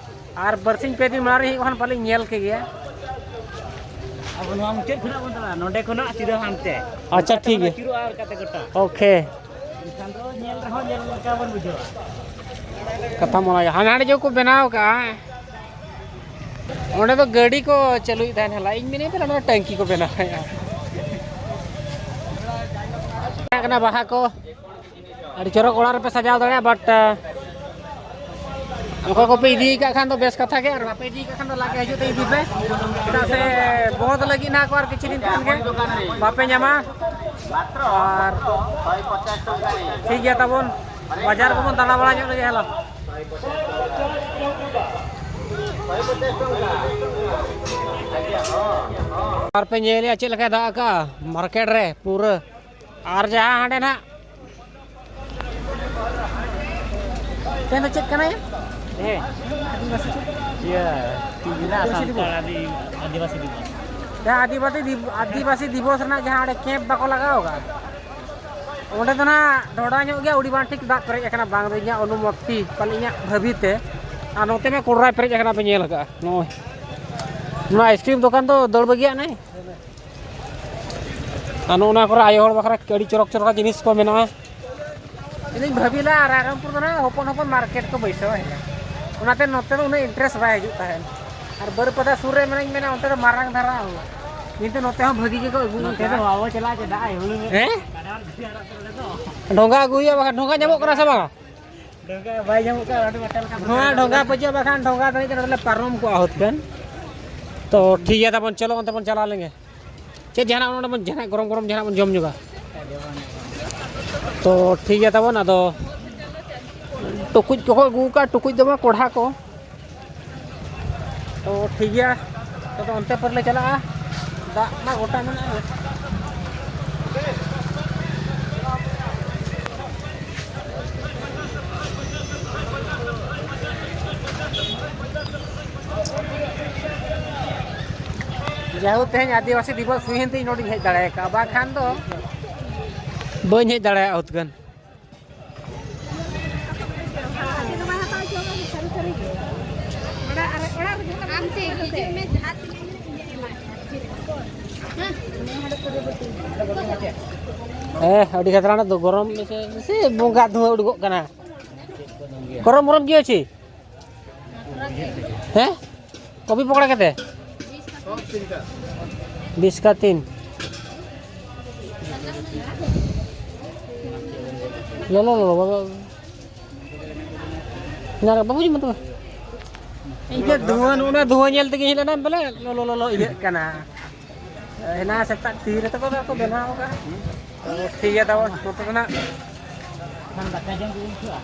ᱟᱨ ᱵᱟᱨᱥᱤᱧ ᱯᱮ ᱫᱤᱱ ᱢᱟᱲᱟᱝ ᱨᱮ ᱦᱮᱡ ᱠᱷᱟᱱ ᱯᱟᱞᱮᱧ ᱧᱮᱞ ᱠᱮᱜᱮᱭᱟ᱾ ᱟᱵᱚ ᱱᱚᱣᱟ ᱢᱩᱪᱟᱹᱫ ᱠᱷᱚᱱᱟᱜ ᱵᱚᱱ ᱪᱟᱞᱟᱜᱼᱟ, ᱱᱚᱸᱰᱮ ᱠᱷᱚᱱᱟᱜ ᱥᱤᱫᱷᱟᱹ ᱦᱟᱱᱛᱮ᱾ ᱟᱪᱪᱷᱟ, ᱴᱷᱤᱠ ᱜᱮᱭᱟ᱾ ᱟᱹᱪᱩᱨᱚᱜᱼᱟ ᱚᱱᱠᱟᱛᱮ ᱜᱚᱴᱟ᱾ ᱳᱠᱮ᱾ ᱮᱱᱠᱷᱟᱱ ᱫᱚ ᱧᱮᱞ ᱨᱮᱦᱚᱸ ᱧᱮᱞ ᱞᱮᱠᱟ ᱵᱚᱱ ᱵᱩᱡᱷᱟᱹᱣᱟ᱾ ᱠᱟᱛᱷᱟ ᱢᱟ ᱚᱱᱟ ᱜᱮ᱾ ᱦᱟᱱᱟ ᱟᱹᱰᱤ ᱡᱳᱨ ᱠᱚ ᱵᱮᱱᱟᱣ ᱠᱟᱜᱼᱟ᱾ ᱚᱸᱰᱮ ᱫᱚ ᱜᱟᱹᱰᱤ ᱠᱚ ᱪᱟᱹᱞᱩᱭᱮᱫ ᱛᱟᱦᱮᱱ ᱦᱟᱞᱟ᱾ ᱤᱧ ᱢᱮᱱᱮᱫ ᱛᱟᱦᱮᱱᱟ ᱱᱚᱰᱮ ᱴᱟᱝᱠᱤ ᱠᱚ ᱵᱮᱱᱟᱣᱮᱫᱼᱟ᱾ ᱠᱟᱱᱟ ᱵᱟᱦᱟ ᱠᱚ᱾ ᱟᱹᱰᱤ ᱪᱚᱨᱚᱠ ᱚᱲᱟᱜ ᱨᱮᱯᱮ ᱥᱟᱡᱟᱣ ᱫᱟᱲᱮᱭᱟᱜᱼᱟ, but ᱚᱠᱚᱭ ᱠᱚᱯᱮ ᱤᱫᱤ ᱠᱟᱜ ᱠᱷᱟᱱ ᱫᱚ ᱵᱮᱥ ᱠᱟᱛᱷᱟ ᱜᱮ, ᱟᱨ ᱵᱟᱯᱮ ᱤᱫᱤ ᱠᱟᱜ ᱠᱷᱟᱱ ᱫᱚ ᱞᱟᱜᱮ ᱦᱤᱡᱩᱜ ᱛᱮ ᱤᱫᱤ ᱯᱮ, ᱪᱮᱫᱟᱜ ᱥᱮ ᱵᱚᱸᱫ ᱞᱟᱹᱜᱤᱫ ᱱᱟᱦᱟᱜ ᱠᱚ ᱟᱨ ᱠᱤᱪᱷᱩ ᱫᱤᱱ ᱠᱷᱟᱱ ᱜᱮ ᱵᱟᱯᱮ ᱧᱟᱢᱟ᱾ ᱟᱨ ᱴᱷᱤᱠ ᱜᱮᱭᱟ ᱛᱟᱵᱚᱱ, ᱵᱟᱡᱟᱨ ᱠᱚᱵᱚᱱ ᱫᱟᱬᱟ ᱵᱟᱲᱟ ᱧᱚᱜ ᱞᱮᱜᱮ᱾ ᱦᱮᱞᱳ, ᱟᱨ ᱯᱮ ᱧᱮᱞᱮᱜᱼᱟ ᱪᱮᱫ ᱞᱮᱠᱟᱭ ᱫᱟᱜ ᱟᱠᱟᱜᱼᱟ ᱢᱟᱨᱠᱮᱴ ᱨᱮ ᱯᱩᱨᱟᱹ᱾ ᱟᱨ ᱡᱟᱦᱟᱸ ᱦᱟᱸᱰᱮ ᱱᱟᱜ ᱛᱮᱦᱮᱧ ᱫᱚ ᱪᱮᱫ ᱠᱟᱱᱟ ᱭᱟ? ᱦᱮᱸ᱾ ᱟᱹᱫᱤᱵᱟᱹᱥᱤ ᱪᱮᱫ? ᱤᱭᱟᱹ, ᱪᱮᱫ ᱡᱮᱞᱟ ᱟᱹᱫᱤᱵᱟᱹᱥᱤ ᱫᱤᱵᱚᱥ? ᱥᱟᱱᱛᱟᱲ ᱟᱹᱫᱤ-, ᱟᱹᱫᱤᱵᱟᱹᱥᱤ ᱫᱤᱵᱚᱥ᱾ ᱦᱮᱸ, ᱟᱹᱫᱤᱵᱟᱹᱥᱤ ᱫᱤᱵ-, ᱟᱹᱫᱤᱵᱟᱹᱥᱤ ᱫᱤᱵᱚᱥ ᱨᱮᱱᱟᱜ ᱡᱟᱦᱟᱸ ᱚᱸᱰᱮ ᱠᱮᱢᱯ ᱵᱟᱠᱚ ᱞᱟᱜᱟᱣ ᱟᱠᱟᱫᱼᱟ, ᱚᱸᱰᱮ ᱫᱚ ᱱᱟᱜ ᱰᱷᱚᱰᱟ ᱧᱚᱜ ᱜᱮᱭᱟ, ᱟᱹᱰᱤ ᱵᱟᱝ ᱴᱷᱤᱠ ᱫᱟᱜ ᱯᱮᱨᱮᱡ ᱟᱠᱟᱱᱟ, ᱵᱟᱝ ᱫᱚ ᱤᱧᱟᱹᱜ ᱚᱱᱩᱢᱚᱛᱤ, ᱯᱟᱞᱮ ᱤᱧᱟᱹᱜ ᱵᱷᱟᱹᱵᱤ ᱛᱮ᱾ ᱟᱨ ᱱᱚᱛᱮ ᱢᱟ ᱠᱚᱰᱨᱟᱭ ᱯᱮᱨᱮᱡ ᱟᱠᱟᱱᱟ, ᱯᱮ ᱧᱮᱞ ᱟᱠᱟᱫᱼᱟ ᱱᱚᱜᱼᱚᱭ᱾ ᱱᱚᱣᱟ ᱟᱭᱤᱥᱠᱨᱤᱢ ᱫᱚᱠᱟᱱ ᱫᱚ ᱫᱟᱹᱲ ᱵᱟᱹᱜᱤᱭᱟᱜ ᱱᱮ᱾ ᱟᱨ ᱱᱚᱜᱼᱚ ᱱᱚᱣᱟ ᱠᱚᱨᱮ ᱟᱭᱳ ᱦᱚᱲ ᱵᱟᱠᱷᱨᱟ ᱟᱹᱰᱤ ᱪᱚᱨᱚᱠ ᱪᱚᱨᱚᱠ ᱡᱤᱱᱤᱥ ᱠᱚ ᱢᱮᱱᱟᱜᱼᱟ᱾ ᱤᱧᱤᱧ ᱵᱷᱟᱹᱵᱤ ᱞᱮᱫᱼᱟ ᱨᱟᱭᱨᱚᱝᱯᱩᱨ ᱫᱚ ᱱᱟᱜ ᱦᱚᱯᱚᱱ ᱦᱚᱯᱚᱱ ᱢᱟᱨᱠᱮᱴ ᱠᱚ ᱵᱟᱹᱭᱥᱟᱹᱣᱟ ᱦᱮᱸ᱾ ᱚᱱᱟᱛᱮ ᱱᱚᱛᱮ ᱫᱚ ᱩᱱᱟᱹᱜ ᱤᱱᱴᱟᱨᱮᱥᱴ ᱵᱟᱭ ᱦᱤᱡᱩᱜ ᱛᱟᱦᱮᱸᱫ᱾ ᱟᱨ ᱵᱟᱹᱨᱤᱯᱟᱫᱟ ᱥᱩᱨ ᱨᱮ ᱢᱮᱱᱟᱧ ᱢᱮᱱᱟ ᱚᱱᱛᱮ ᱫᱚ ᱢᱟᱨᱟᱝ ᱫᱷᱟᱨᱟ ᱦᱩᱭᱩᱜᱼᱟ᱾ ᱠᱤᱱᱛᱩ ᱱᱚᱛᱮ ᱦᱚᱸ ᱵᱷᱟᱹᱜᱤ ᱜᱮᱠᱚ ᱟᱹᱜᱩ ᱱᱚᱛᱮ ᱫᱚ ᱟᱠᱟᱫᱼᱟ᱾ ᱵᱟᱵᱚ ᱪᱟᱞᱟᱜᱼᱟ, ᱪᱮᱫᱟᱜ ᱦᱩᱲᱩ ᱦᱮᱸ? ᱰᱷᱚᱸᱜᱟ ᱟᱹᱜᱩ ᱦᱩᱭᱩᱜᱼᱟ, ᱵᱟᱠᱷᱟᱱ ᱰᱷᱚᱸᱜᱟ ᱧᱟᱢᱚᱜ ᱠᱟᱱᱟ ᱥᱮ ᱵᱟᱝ? ᱰᱷᱚᱸᱜᱟ ᱵᱟᱭ ᱧᱟᱢᱚᱜ ᱠᱟᱱᱟ, ᱟᱹᱰᱤ ᱢᱟᱨᱟᱝ ᱠᱟᱛᱷᱟ᱾ ᱱᱚᱣᱟ ᱰᱷᱚᱸᱜᱟ ᱯᱟᱹᱪᱩᱜ ᱵᱟᱠᱷᱟᱱ ᱰᱷᱚᱸᱜᱟ ᱫᱷᱟᱹᱨᱤᱡ ᱛᱮ ᱞᱮ ᱯᱟᱨᱚᱢ ᱠᱚᱜᱼᱟ ᱦᱩᱛ ᱠᱟᱱ᱾ ᱛᱚ ᱴᱷᱤᱠ ᱜᱮᱭᱟ ᱛᱟᱵᱚᱱ, ᱪᱚᱞᱚ ᱚᱱᱛᱮ ᱵᱚᱱ ᱪᱟᱞᱟᱣ ᱞᱮᱱᱜᱮ᱾ ᱪᱮᱫ ᱡᱟᱦᱟᱱᱟᱜ ᱱᱚᱰᱮ ᱵᱚᱱ ᱡᱟᱦᱟᱱᱟᱜ ᱜᱚᱨᱚᱢ ᱜᱚᱨᱚᱢ ᱡᱟᱦᱟᱱᱟᱜ ᱵᱚᱱ ᱡᱚᱢ ᱧᱚᱜᱟ᱾ ᱛᱚ ᱴᱷᱤᱠ ᱜᱮᱭᱟ ᱛᱟᱵᱚᱱ, ᱟᱫᱚ ᱴᱩᱠᱩᱡ ᱠᱚᱠᱚ ᱟᱹᱜᱩ ᱟᱠᱟᱫᱼᱟ, ᱴᱩᱠᱩᱡ ᱫᱚ ᱵᱟᱝ, ᱠᱚᱲᱦᱟ ᱠᱚ᱾ ᱛᱚ ᱴᱷᱤᱠ ᱜᱮᱭᱟ, ᱛᱚᱵᱮ ᱚᱱᱛᱮ ᱯᱚᱨ ᱞᱮ ᱪᱟᱞᱟᱜᱼᱟ᱾ ᱫᱟᱜ ᱢᱟ ᱜᱚᱴᱟ ᱢᱮᱱᱟᱜᱼᱟ᱾ ᱡᱟᱭᱦᱳᱠ, ᱛᱮᱦᱮᱧ ᱟᱹᱫᱤᱵᱟᱹᱥᱤ ᱫᱤᱵᱚᱥ ᱦᱩᱭᱮᱱ ᱛᱮ ᱤᱧ ᱱᱚᱰᱮᱧ ᱦᱮᱡ ᱫᱟᱲᱮ ᱟᱠᱟᱫᱼᱟ, ᱵᱟᱝᱠᱷᱟᱱ ᱫᱚ ᱵᱟᱹᱧ ᱦᱮᱡ ᱫᱟᱲᱮᱭᱟᱜᱼᱟ ᱩᱛᱜᱟᱹᱱ᱾ ᱦᱮᱸ, ᱟᱹᱰᱤ ᱠᱷᱟᱛᱨᱟ ᱫᱚ ᱜᱚᱨᱚᱢ ᱥᱮ ᱵᱚᱸᱜᱟ ᱫᱷᱩᱣᱟᱹ ᱩᱰᱩᱠᱚᱜ ᱠᱟᱱᱟ᱾ ᱜᱚᱨᱚᱢ ᱜᱚᱨᱚᱢ ᱜᱮ ᱚᱪᱮ? ᱦᱮᱸ, ᱠᱚᱯᱤ ᱯᱚᱠᱚᱲᱟ ᱠᱟᱛᱮ? ᱵᱤᱥ ᱠᱟ ᱛᱤᱱ᱾ ᱞᱚᱞᱚ ᱞᱚᱞᱚ ᱵᱟᱵᱟ᱾ ᱧᱟᱨᱟ ᱵᱟᱵᱩ ᱡᱤ ᱢᱚᱛᱚ᱾ ᱤᱧ ᱫᱚ ᱫᱷᱩᱣᱟᱹ, ᱱᱚᱜᱼᱚ ᱱᱚᱣᱟ ᱫᱷᱩᱣᱟᱹ ᱧᱮᱞ ᱛᱮᱜᱮ ᱦᱮᱡ ᱞᱮᱱᱟ, ᱵᱚᱞᱮ ᱞᱚᱞᱚ ᱞᱚᱞᱚ ᱤᱭᱟᱹᱜ ᱠᱟᱱᱟ᱾ ᱦᱮᱱᱟ ᱥᱮᱛᱟᱜ ᱛᱤ ᱨᱮ ᱛᱟᱠᱚ ᱠᱚ ᱵᱮᱱᱟᱣ ᱟᱠᱟᱫ᱾ ᱛᱚ, ᱴᱷᱤᱠ ᱜᱮᱭᱟ, ᱛᱟᱵᱚᱱ ᱱᱚᱛᱮ ᱫᱚ ᱱᱟᱜ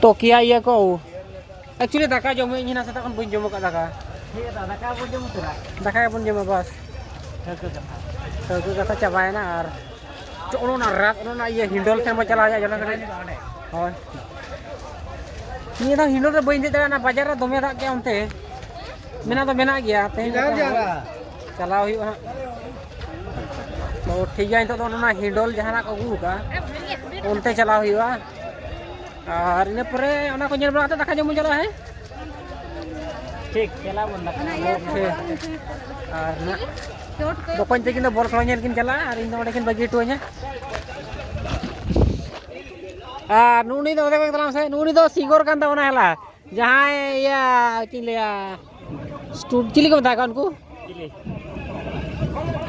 ᱛᱚᱠᱤᱭᱟ ᱤᱭᱟᱹ ᱠᱚ᱾ Actually, ᱫᱟᱠᱟ ᱡᱚᱢ ᱦᱩᱭ ᱤᱧ ᱦᱮᱱᱟ ᱥᱮᱛᱟᱜ ᱠᱷᱚᱱ ᱵᱟᱹᱧ ᱡᱚᱢ ᱟᱠᱟᱫ ᱫᱟᱠᱟ᱾ ᱴᱷᱤᱠ ᱜᱮᱭᱟ, ᱫᱟᱠᱟ ᱵᱚᱱ ᱡᱚᱢ ᱩᱛᱟᱹᱨᱟ᱾ ᱫᱟᱠᱟ ᱜᱮᱵᱚᱱ ᱡᱚᱢᱟ, ᱵᱟᱥ᱾ ᱴᱷᱟᱹᱣᱠᱟᱹ ᱠᱟᱛᱷᱟ᱾ ᱴᱷᱟᱹᱣᱠᱟᱹ ᱠᱟᱛᱷᱟ ᱪᱟᱵᱟᱭᱮᱱᱟ᱾ ᱟᱨ ᱚᱱᱟ, ᱚᱱᱟ ᱨᱟᱛ, ᱚᱱᱟ, ᱚᱱᱟ ᱤᱭᱟᱹ ᱦᱤᱱᱰᱚᱞ ᱴᱷᱮᱱ ᱵᱚᱱ ᱪᱟᱞᱟᱣ ᱦᱩᱭᱩᱜᱼᱟ, ᱡᱚᱱᱚᱜ ᱜᱟᱹᱰᱤ᱾ ᱦᱳᱭ᱾ ᱱᱤᱭᱟᱹ ᱫᱷᱟᱣ ᱦᱤᱱᱰᱚᱞ ᱨᱮ ᱵᱟᱹᱧ ᱫᱮᱡ ᱫᱟᱲᱮᱭᱟᱜᱼᱟ, ᱚᱱᱟ ᱵᱟᱡᱟᱨ ᱨᱮ ᱫᱚᱢᱮ ᱫᱟᱜ ᱠᱮᱜᱼᱟ ᱚᱱᱛᱮ᱾ ᱢᱮᱱᱟᱜ ᱫᱚ ᱢᱮᱱᱟᱜ ᱜᱮᱭᱟ, ᱛᱮᱦᱮᱧ ᱪᱟᱞᱟᱣ ᱦᱩᱭᱩᱜᱼᱟ ᱦᱟᱸᱜ᱾ ᱛᱚ, ᱴᱷᱤᱠ ᱜᱮᱭᱟ, ᱱᱤᱛᱚᱜ ᱫᱚ ᱚᱱᱟ ᱦᱤᱱᱰᱚᱞ ᱡᱟᱦᱟᱱᱟᱜ ᱠᱚ ᱟᱹᱜᱩ ᱟᱠᱟᱫᱼᱟ, ᱚᱱᱛᱮ ᱪᱟᱞᱟᱣ ᱦᱩᱭᱩᱜᱼᱟ᱾ ᱟᱨ ᱤᱱᱟᱹ ᱯᱚᱨᱮ ᱚᱱᱟ ᱠᱚ ᱧᱮᱞ ᱵᱟᱲᱟ ᱠᱟᱛᱮ ᱫᱟᱠᱟ ᱡᱚᱢ ᱵᱚᱱ ᱪᱟᱞᱟᱜᱼᱟ, ᱦᱮᱸ? ᱴᱷᱤᱠ, ᱪᱟᱞᱟᱜ ᱵᱚᱱ ᱫᱟᱠᱟ᱾ ᱳᱠᱮ᱾ ᱟᱨ ᱱᱟᱜ ᱵᱚᱠᱚᱧ ᱛᱟᱹᱠᱤᱱ ᱫᱚ ᱵᱚᱞ ᱠᱷᱮᱞᱟ ᱧᱮᱞ ᱠᱤᱱ ᱪᱟᱞᱟᱜᱼᱟ ᱟᱨ ᱤᱧ ᱫᱚ ᱚᱸᱰᱮ ᱠᱤᱱ ᱵᱟᱹᱜᱤ ᱦᱚᱴᱚ ᱟᱹᱧᱟ᱾ ᱟᱨ ᱱᱩᱜᱼᱩ ᱱᱩᱭ ᱫᱚ ᱚᱸᱰᱮ ᱠᱷᱚᱱ ᱛᱟᱲᱟᱢ ᱥᱮ, ᱱᱩᱜᱼᱩ ᱱᱩᱭ ᱫᱚ ᱥᱤᱝᱜᱚᱨ ᱠᱟᱱ ᱛᱟᱵᱚᱱᱟ, ᱦᱮᱞᱟ᱾ ᱡᱟᱦᱟᱸᱭ ᱤᱭᱟᱹ, ᱪᱮᱫ ᱤᱧ ᱞᱟᱹᱭᱟ, ᱥᱴᱩ-, ᱪᱤᱞᱤ ᱠᱚ ᱢᱮᱛᱟ ᱠᱚᱣᱟ ᱩᱱᱠᱩ? ᱪᱤᱞᱤ?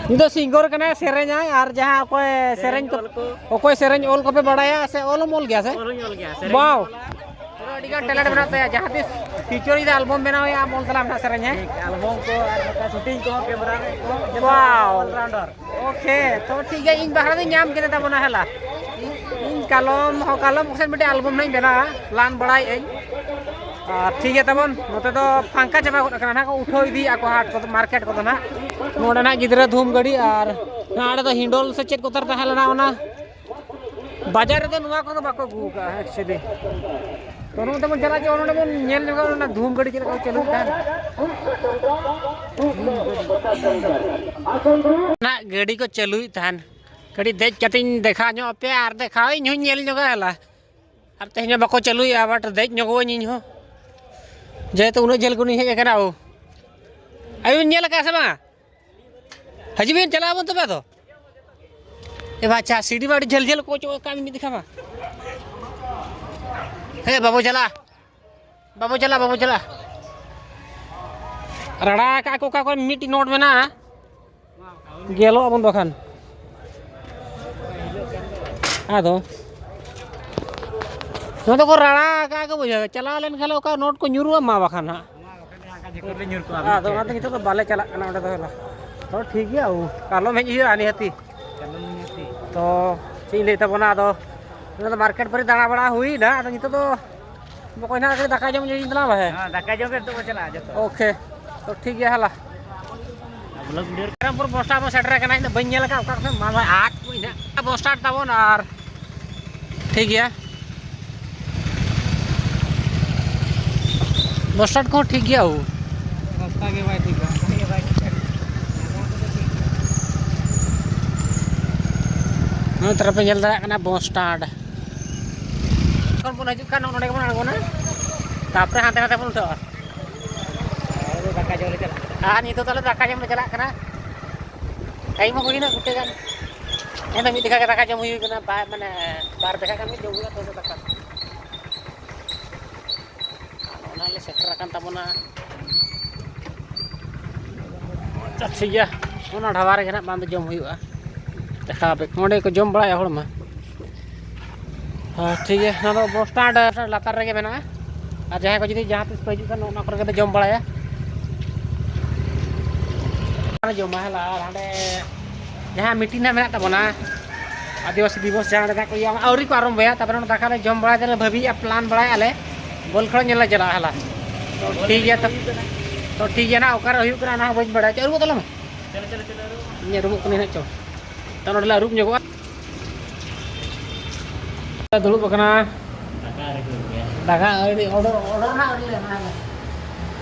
ᱩᱱᱤ ᱫᱚ ᱥᱤᱝᱜᱚᱨ ᱠᱟᱱᱟᱭ, ᱥᱮᱨᱮᱧᱟᱭ, ᱟᱨ ᱡᱟᱦᱟᱸ ᱚᱠᱚᱭ ᱥᱮᱨᱮᱧ ᱥᱮᱨᱮᱧ ᱠᱚ, ᱚᱞ ᱠᱚ᱾ ᱚᱠᱚᱭ ᱥᱮᱨᱮᱧ ᱚᱞ ᱠᱚᱯᱮ ᱵᱟᱲᱟᱭᱟ ᱥᱮ ᱚᱞ ᱦᱚᱸᱢ ᱚᱞ ᱜᱮᱭᱟ ᱥᱮ? ᱚᱞ ᱦᱚᱸᱧ ᱚᱞ ᱜᱮᱭᱟ, ᱥᱮᱨᱮᱧ ᱵᱟᱣ᱾ ᱦᱚᱸᱧ ᱚᱞᱟ᱾ ᱯᱩᱨᱟᱹ ᱟᱹᱰᱤ ᱜᱟᱱ ᱴᱮᱞᱮᱱᱴ ᱢᱮᱱᱟᱜ ᱛᱟᱭᱟ, ᱡᱟᱦᱟᱸ ᱛᱤᱥ ᱯᱷᱤᱭᱩᱪᱟᱨ ᱡᱩᱫᱤ ᱟᱞᱵᱚᱢ ᱵᱮᱱᱟᱣ ᱦᱩᱭᱩᱜᱼᱟ, ᱟᱢ ᱚᱞ ᱛᱟᱞᱟᱝ ᱢᱮ ᱦᱟᱸᱜ ᱥᱮᱨᱮᱧ, ᱦᱮᱸ? ᱴᱷᱤᱠ, ᱟᱞᱵᱚᱢ ᱠᱚ ᱟᱨ ᱱᱚᱝᱠᱟ ᱥᱩᱴᱤᱝ ᱠᱚᱦᱚᱸ, ᱠᱮᱢᱮᱨᱟ ᱨᱮ ᱠᱚ, ᱡᱚᱛᱚ ᱵᱟᱣ᱾ All rounder᱾ ᱳᱠᱮ, ᱛᱚ ᱴᱷᱤᱠ ᱜᱮᱭᱟ, ᱤᱧ ᱵᱟᱦᱨᱟ ᱫᱚᱧ ᱧᱟᱢ ᱠᱮᱫᱟ ᱛᱟᱵᱚᱱᱟ, ᱦᱮᱞᱟ᱾ ᱤᱧ, ᱤᱧ ᱠᱟᱞᱚᱢ ᱦᱚᱸ, ᱠᱟᱞᱚᱢ ᱠᱚᱥᱮᱫ ᱢᱤᱫᱴᱮᱡ ᱟᱞᱵᱚᱢ ᱱᱟᱜ ᱤᱧ ᱵᱮᱱᱟᱣᱟ, ᱯᱞᱟᱱ ᱵᱟᱲᱟᱭᱮᱫ ᱟᱹᱧ᱾ ᱟᱨ ᱴᱷᱤᱠ ᱜᱮᱭᱟ ᱛᱟᱵᱚᱱ, ᱱᱚᱛᱮ ᱫᱚ ᱯᱷᱟᱝᱠᱟ ᱪᱟᱵᱟ ᱜᱚᱫ ᱟᱠᱟᱱᱟ, ᱱᱟᱜ ᱠᱚ ᱩᱴᱷᱟᱹᱣ ᱤᱫᱤᱭᱮᱫᱼᱟ ᱠᱚ ᱦᱟᱴ ᱠᱚᱫᱚ, ᱢᱟᱨᱠᱮᱴ ᱠᱚᱫᱚ ᱱᱟᱜ᱾ ᱱᱚᱰᱮ ᱱᱟᱜ ᱜᱤᱫᱽᱨᱟᱹ ᱫᱷᱩᱢ ᱜᱟᱹᱰᱤ ᱟᱨ ᱱᱟᱰᱮ ᱫᱚ ᱦᱤᱸᱰᱚᱞ ᱥᱮ ᱪᱮᱫ ᱠᱚᱛᱟᱨ ᱛᱟᱦᱮᱸ ᱞᱮᱱᱟ ᱚᱱᱟ᱾ ᱵᱟᱡᱟᱨ ᱨᱮᱫᱚ ᱱᱚᱣᱟ ᱠᱚᱫᱚ ᱵᱟᱠᱚ ᱟᱹᱜᱩ ᱟᱠᱟᱫᱼᱟ, actually᱾ ᱛᱚ, ᱱᱚᱛᱮ ᱵᱚᱱ ᱪᱟᱞᱟᱜ ᱡᱮ, ᱱᱚᱰᱮ ᱵᱚᱱ ᱧᱮᱞ ᱧᱚᱜᱟ, ᱚᱱᱟ ᱫᱷᱩᱢ ᱜᱟᱹᱰᱤ ᱪᱮᱫ ᱞᱮᱠᱟ ᱠᱚ ᱪᱟᱹᱞᱩᱭᱮᱫ ᱛᱟᱦᱮᱸᱫ᱾ ᱚᱱᱟ ᱜᱟᱹᱰᱤ ᱠᱚ ᱪᱟᱹᱞᱩᱭᱮᱫ ᱛᱟᱦᱮᱸᱫ᱾ ᱠᱟᱹᱴᱤᱡ ᱫᱮᱡ ᱠᱟᱛᱮᱧ ᱫᱮᱠᱷᱟᱣ ᱧᱚᱜ ᱟᱯᱮᱭᱟ, ᱟᱨ ᱫᱮᱠᱷᱟᱣ ᱤᱧ ᱦᱚᱸᱧ ᱧᱮᱞ ᱧᱚᱜᱟ, ᱦᱮᱞᱟ᱾ ᱟᱨ ᱛᱮᱦᱮᱧ ᱢᱟ ᱵᱟᱠᱚ ᱪᱟᱹᱞᱩᱭᱮᱫᱼᱟ, but ᱫᱮᱡ ᱧᱚᱜᱚᱜ ᱟᱹᱧ ᱤᱧ ᱦᱚᱸ, ᱡᱮᱦᱮᱛᱩ ᱩᱱᱟᱹᱜ ᱡᱷᱟᱹᱞ ᱠᱷᱚᱱᱤᱧ ᱦᱮᱡ ᱟᱠᱟᱱᱟ᱾ ᱳ, ᱟᱹᱵᱤᱱ ᱧᱮᱞ ᱟᱠᱟᱫᱼᱟ ᱥᱮ ᱵᱟᱝᱟ? ᱦᱤᱡᱩᱜ ᱵᱤᱱ, ᱪᱟᱞᱟᱜ ᱟᱵᱚᱱ ᱛᱚᱵᱮ ᱟᱫᱚ᱾ ᱮ ᱵᱟ, ᱟᱪᱪᱷᱟ, ᱥᱤᱰᱤ ᱢᱟ ᱟᱹᱰᱤ ᱡᱷᱟᱹᱞ ᱡᱷᱟᱹᱞ ᱠᱚ ᱚᱪᱚᱜ ᱟᱠᱟᱫ ᱢᱤᱫ ᱫᱮᱠᱷᱟ ᱢᱟ᱾ ᱦᱮ ᱵᱟᱵᱚ ᱪᱟᱞᱟᱜᱼᱟ, ᱵᱟᱵᱚ ᱪᱟᱞᱟᱜᱼᱟ, ᱵᱟᱵᱚ ᱪᱟᱞᱟᱜᱼᱟ᱾ ᱨᱟᱲᱟ ᱟᱠᱟᱫ ᱠᱚ ᱚᱠᱟ ᱠᱚᱨᱮ ᱢᱤᱫᱴᱤᱡ ᱱᱳᱴ ᱢᱮᱱᱟᱜᱼᱟ, ᱜᱮᱞᱚᱜ ᱟᱵᱚᱱ ᱵᱟᱠᱷᱟᱱ᱾ ᱟᱫᱚ ᱱᱚᱣᱟ ᱫᱚᱠᱚ ᱨᱟᱲᱟ ᱟᱠᱟᱫ ᱠᱚ ᱵᱩᱡᱷᱟᱹᱣ, ᱪᱟᱞᱟᱣ ᱞᱮᱱᱠᱷᱟᱱ ᱚᱠᱟ ᱱᱳᱴ ᱠᱚ ᱧᱩᱨᱩᱜᱼᱟ, ᱢᱟ ᱵᱟᱠᱷᱟᱱ ᱦᱟᱸᱜ᱾ ᱟᱫᱚ ᱚᱱᱟᱛᱮ ᱱᱤᱛᱚᱜ ᱫᱚ ᱵᱟᱞᱮ ᱪᱟᱞᱟᱜ ᱠᱟᱱᱟ ᱚᱸᱰᱮ ᱫᱚ᱾ ᱦᱮᱞᱟ, ᱛᱚ ᱴᱷᱤᱠ ᱜᱮᱭᱟ, ᱠᱟᱞᱚᱢ ᱦᱮᱡ ᱦᱩᱭᱩᱜᱼᱟ ᱱᱤᱦᱟᱹᱛᱤ᱾ ᱛᱚ ᱪᱮᱫ ᱤᱧ ᱞᱟᱹᱭ ᱛᱟᱵᱚᱱᱟ, ᱟᱫᱚ ᱚᱱᱟ ᱫᱚ ᱢᱟᱨᱠᱮᱴ ᱯᱟᱨᱤ ᱫᱟᱬᱟ ᱵᱟᱲᱟ ᱦᱩᱭᱱᱟ, ᱟᱫᱚ ᱱᱤᱛᱚᱜ ᱫᱚ ᱵᱚᱠᱚᱭ ᱱᱟᱦᱟᱜ ᱠᱟᱹᱴᱤᱡ ᱫᱟᱠᱟ ᱡᱚᱢ ᱧᱚᱜ ᱤᱧ ᱪᱟᱞᱟᱣ ᱵᱟᱦᱮ᱾ ᱦᱮᱸ, ᱫᱟᱠᱟ ᱡᱚᱢ ᱜᱮ ᱱᱤᱛᱚᱜ ᱵᱚ ᱪᱟᱞᱟᱜᱼᱟ ᱡᱚᱛᱚ᱾ ᱳᱠᱮ, ᱛᱚ ᱴᱷᱤᱠ ᱜᱮᱭᱟ ᱦᱮᱞᱟ᱾ ᱵᱞᱚᱠ ᱵᱤᱰᱤᱭᱳ ᱨᱮ ᱨᱟᱢᱯᱩᱨ ᱵᱚᱥ ᱥᱴᱟᱱᱰ ᱵᱚᱱ ᱥᱮᱴᱮᱨ ᱟᱠᱟᱱᱟ, ᱤᱧ ᱫᱚ ᱵᱟᱹᱧ ᱧᱮᱞ ᱟᱠᱟᱫ ᱚᱠᱟ ᱠᱚᱥᱮᱫ ᱢᱟ ᱵᱷᱟᱭ ᱟᱫ ᱠᱚ ᱤᱧ ᱦᱟᱸᱜ᱾ ᱵᱚᱥ ᱥᱴᱟᱱᱰ ᱛᱟᱵᱚᱱ ᱟᱨ ᱴᱷᱤᱠ ᱜᱮᱭᱟ᱾ ᱵᱚᱥ ᱥᱴᱟᱱᱰ ᱠᱚᱦᱚᱸ ᱴᱷᱤᱠ ᱜᱮᱭᱟ ᱳ᱾ ᱨᱟᱥᱛᱟ ᱜᱮ ᱵᱟᱭ ᱴᱷᱤᱠᱟ᱾ ᱱᱚᱜᱼᱚᱭ ᱛᱟᱨᱟ ᱯᱮ ᱧᱮᱞ ᱫᱟᱲᱮᱭᱟᱜ ᱠᱟᱱᱟ ᱵᱚᱥ ᱥᱴᱟᱱᱰ᱾ ᱡᱚᱠᱷᱚᱱ ᱵᱚᱱ ᱦᱤᱡᱩᱜ ᱠᱷᱟᱱ ᱱᱚᱜᱼᱚ ᱱᱚᱰᱮ ᱜᱮᱵᱚᱱ ᱟᱬᱜᱚᱱᱟ, ᱛᱟᱨᱯᱚᱨᱮ ᱦᱟᱱᱛᱮ ᱱᱟᱛᱮ ᱵᱚᱱ ᱩᱴᱷᱟᱹᱜᱼᱟ᱾ ᱟᱨ ᱱᱤᱛᱚᱜ ᱛᱟᱦᱞᱮ ᱫᱟᱠᱟ ᱡᱚᱢ ᱞᱮ ᱪᱟᱞᱟᱜ ᱠᱟᱱᱟ᱾ ᱴᱟᱭᱤᱢ ᱦᱚᱸ ᱦᱩᱭᱱᱟ ᱜᱚᱴᱮ ᱜᱟᱱ᱾ ᱮᱱ ᱫᱚ ᱢᱤᱫ ᱫᱮᱠᱷᱟ ᱜᱮ ᱫᱟᱠᱟ ᱡᱚᱢ ᱦᱩᱭ ᱠᱟᱱᱟ, ᱵᱟ-, ᱢᱟᱱᱮ ᱵᱟᱨ ᱫᱮᱠᱷᱟ ᱜᱟᱱ ᱜᱮ ᱡᱚᱢ ᱦᱩᱭᱩᱜᱼᱟ ᱛᱚ ᱫᱟᱠᱟ᱾ ᱚᱱᱟ ᱞᱮ ᱥᱮᱴᱮᱨ ᱟᱠᱟᱱ ᱛᱟᱵᱚᱱᱟ᱾ ᱟᱪᱪᱷᱟ, ᱴᱷᱤᱠ ᱜᱮᱭᱟ, ᱚᱱᱟ ᱰᱷᱟᱵᱟ ᱨᱮᱜᱮ ᱱᱟᱜ ᱵᱟᱝ ᱫᱚ ᱡᱚᱢ ᱦᱩᱭᱩᱜᱼᱟ᱾ ᱫᱮᱠᱷᱟᱣ ᱟᱯᱮ, ᱱᱚᱸᱰᱮ ᱠᱚ ᱡᱚᱢ ᱵᱟᱲᱟᱭᱟ ᱦᱚᱲ ᱢᱟ᱾ ᱦᱮᱸ, ᱴᱷᱤᱠ ᱜᱮᱭᱟ, ᱱᱚᱣᱟ ᱫᱚ ᱵᱚᱥ ᱥᱴᱟᱱᱰ ᱞᱟᱛᱟᱨ ᱨᱮᱜᱮ ᱢᱮᱱᱟᱜᱼᱟ᱾ ᱟᱨ ᱡᱟᱦᱟᱸᱭ ᱠᱚ ᱡᱩᱫᱤ ᱡᱟᱦᱟᱸ ᱛᱤᱥ ᱠᱚ ᱦᱤᱡᱩᱜ ᱠᱷᱟᱱ, ᱚᱱᱟ ᱠᱚᱨᱮ ᱜᱮᱞᱮ ᱡᱚᱢ ᱵᱟᱲᱟᱭᱟ᱾ ᱟᱨ ᱡᱚᱢᱟ ᱦᱮᱞᱟ, ᱟᱨ ᱦᱟᱸᱰᱮ ᱡᱟᱦᱟᱸ ᱢᱤᱴᱤᱝ ᱱᱟᱜ ᱢᱮᱱᱟᱜ ᱛᱟᱵᱚᱱᱟ, ᱟᱹᱫᱤᱵᱟᱹᱥᱤ ᱫᱤᱵᱚᱥ ᱡᱟᱦᱟᱸ ᱨᱮ ᱱᱟᱜ ᱠᱚ ᱤᱭᱟᱹ, ᱟᱹᱣᱨᱤ ᱠᱚ ᱟᱨᱟᱢᱵᱚᱭᱟ, ᱛᱟᱨᱯᱚᱨᱮ ᱚᱱᱟ ᱫᱟᱠᱟ ᱞᱮ ᱡᱚᱢ ᱵᱟᱲᱟᱭ ᱫᱟᱞᱮ, ᱵᱷᱟᱹᱵᱤᱭᱮᱫᱼᱟ ᱯᱞᱟᱱ ᱵᱟᱲᱟᱭᱮᱫᱼᱟ ᱞᱮ ᱵᱚᱞ ᱠᱷᱮᱞᱳᱰ ᱧᱮᱞ ᱞᱮ ᱪᱟᱞᱟᱜᱼᱟ ᱦᱮᱞᱟ᱾ ᱛᱚ ᱴᱷᱤᱠ ᱜᱮᱭᱟ, ᱛᱚ, ᱛᱚ ᱴᱷᱤᱠ ᱜᱮᱭᱟ ᱱᱟᱜ, ᱚᱠᱟᱨᱮ ᱦᱩᱭᱩᱜ ᱠᱟᱱᱟ ᱚᱱᱟ ᱦᱚᱸ ᱵᱟᱹᱧ ᱵᱟᱲᱟᱭᱟ᱾ ᱪᱚ, ᱟᱹᱨᱩᱵᱚᱜ ᱛᱟᱞᱟᱝ ᱢᱮ᱾ ᱤᱧ ᱟᱹᱨᱩᱵᱚᱜ ᱠᱟᱹᱱᱟᱹᱧ ᱱᱟᱜ, ᱪᱚ᱾ ᱛᱚ, ᱱᱚᱸᱰᱮ ᱞᱮ ᱟᱹᱨᱩᱵ ᱧᱚᱜᱚᱜᱼᱟ᱾ ᱫᱩᱲᱩᱵ ᱟᱠᱟᱱᱟ᱾ ᱫᱟᱠᱟ ᱟᱹᱣᱨᱤ ᱠᱚ ᱟᱹᱜᱩᱭᱟ᱾ ᱫᱟᱠᱟ ᱟᱹᱣᱨᱤ, ᱚᱰᱟᱨ, ᱚᱰᱟᱨ ᱦᱟᱸᱜ ᱟᱹᱣᱨᱤ ᱞᱮ ᱮᱢᱟ ᱞᱮ᱾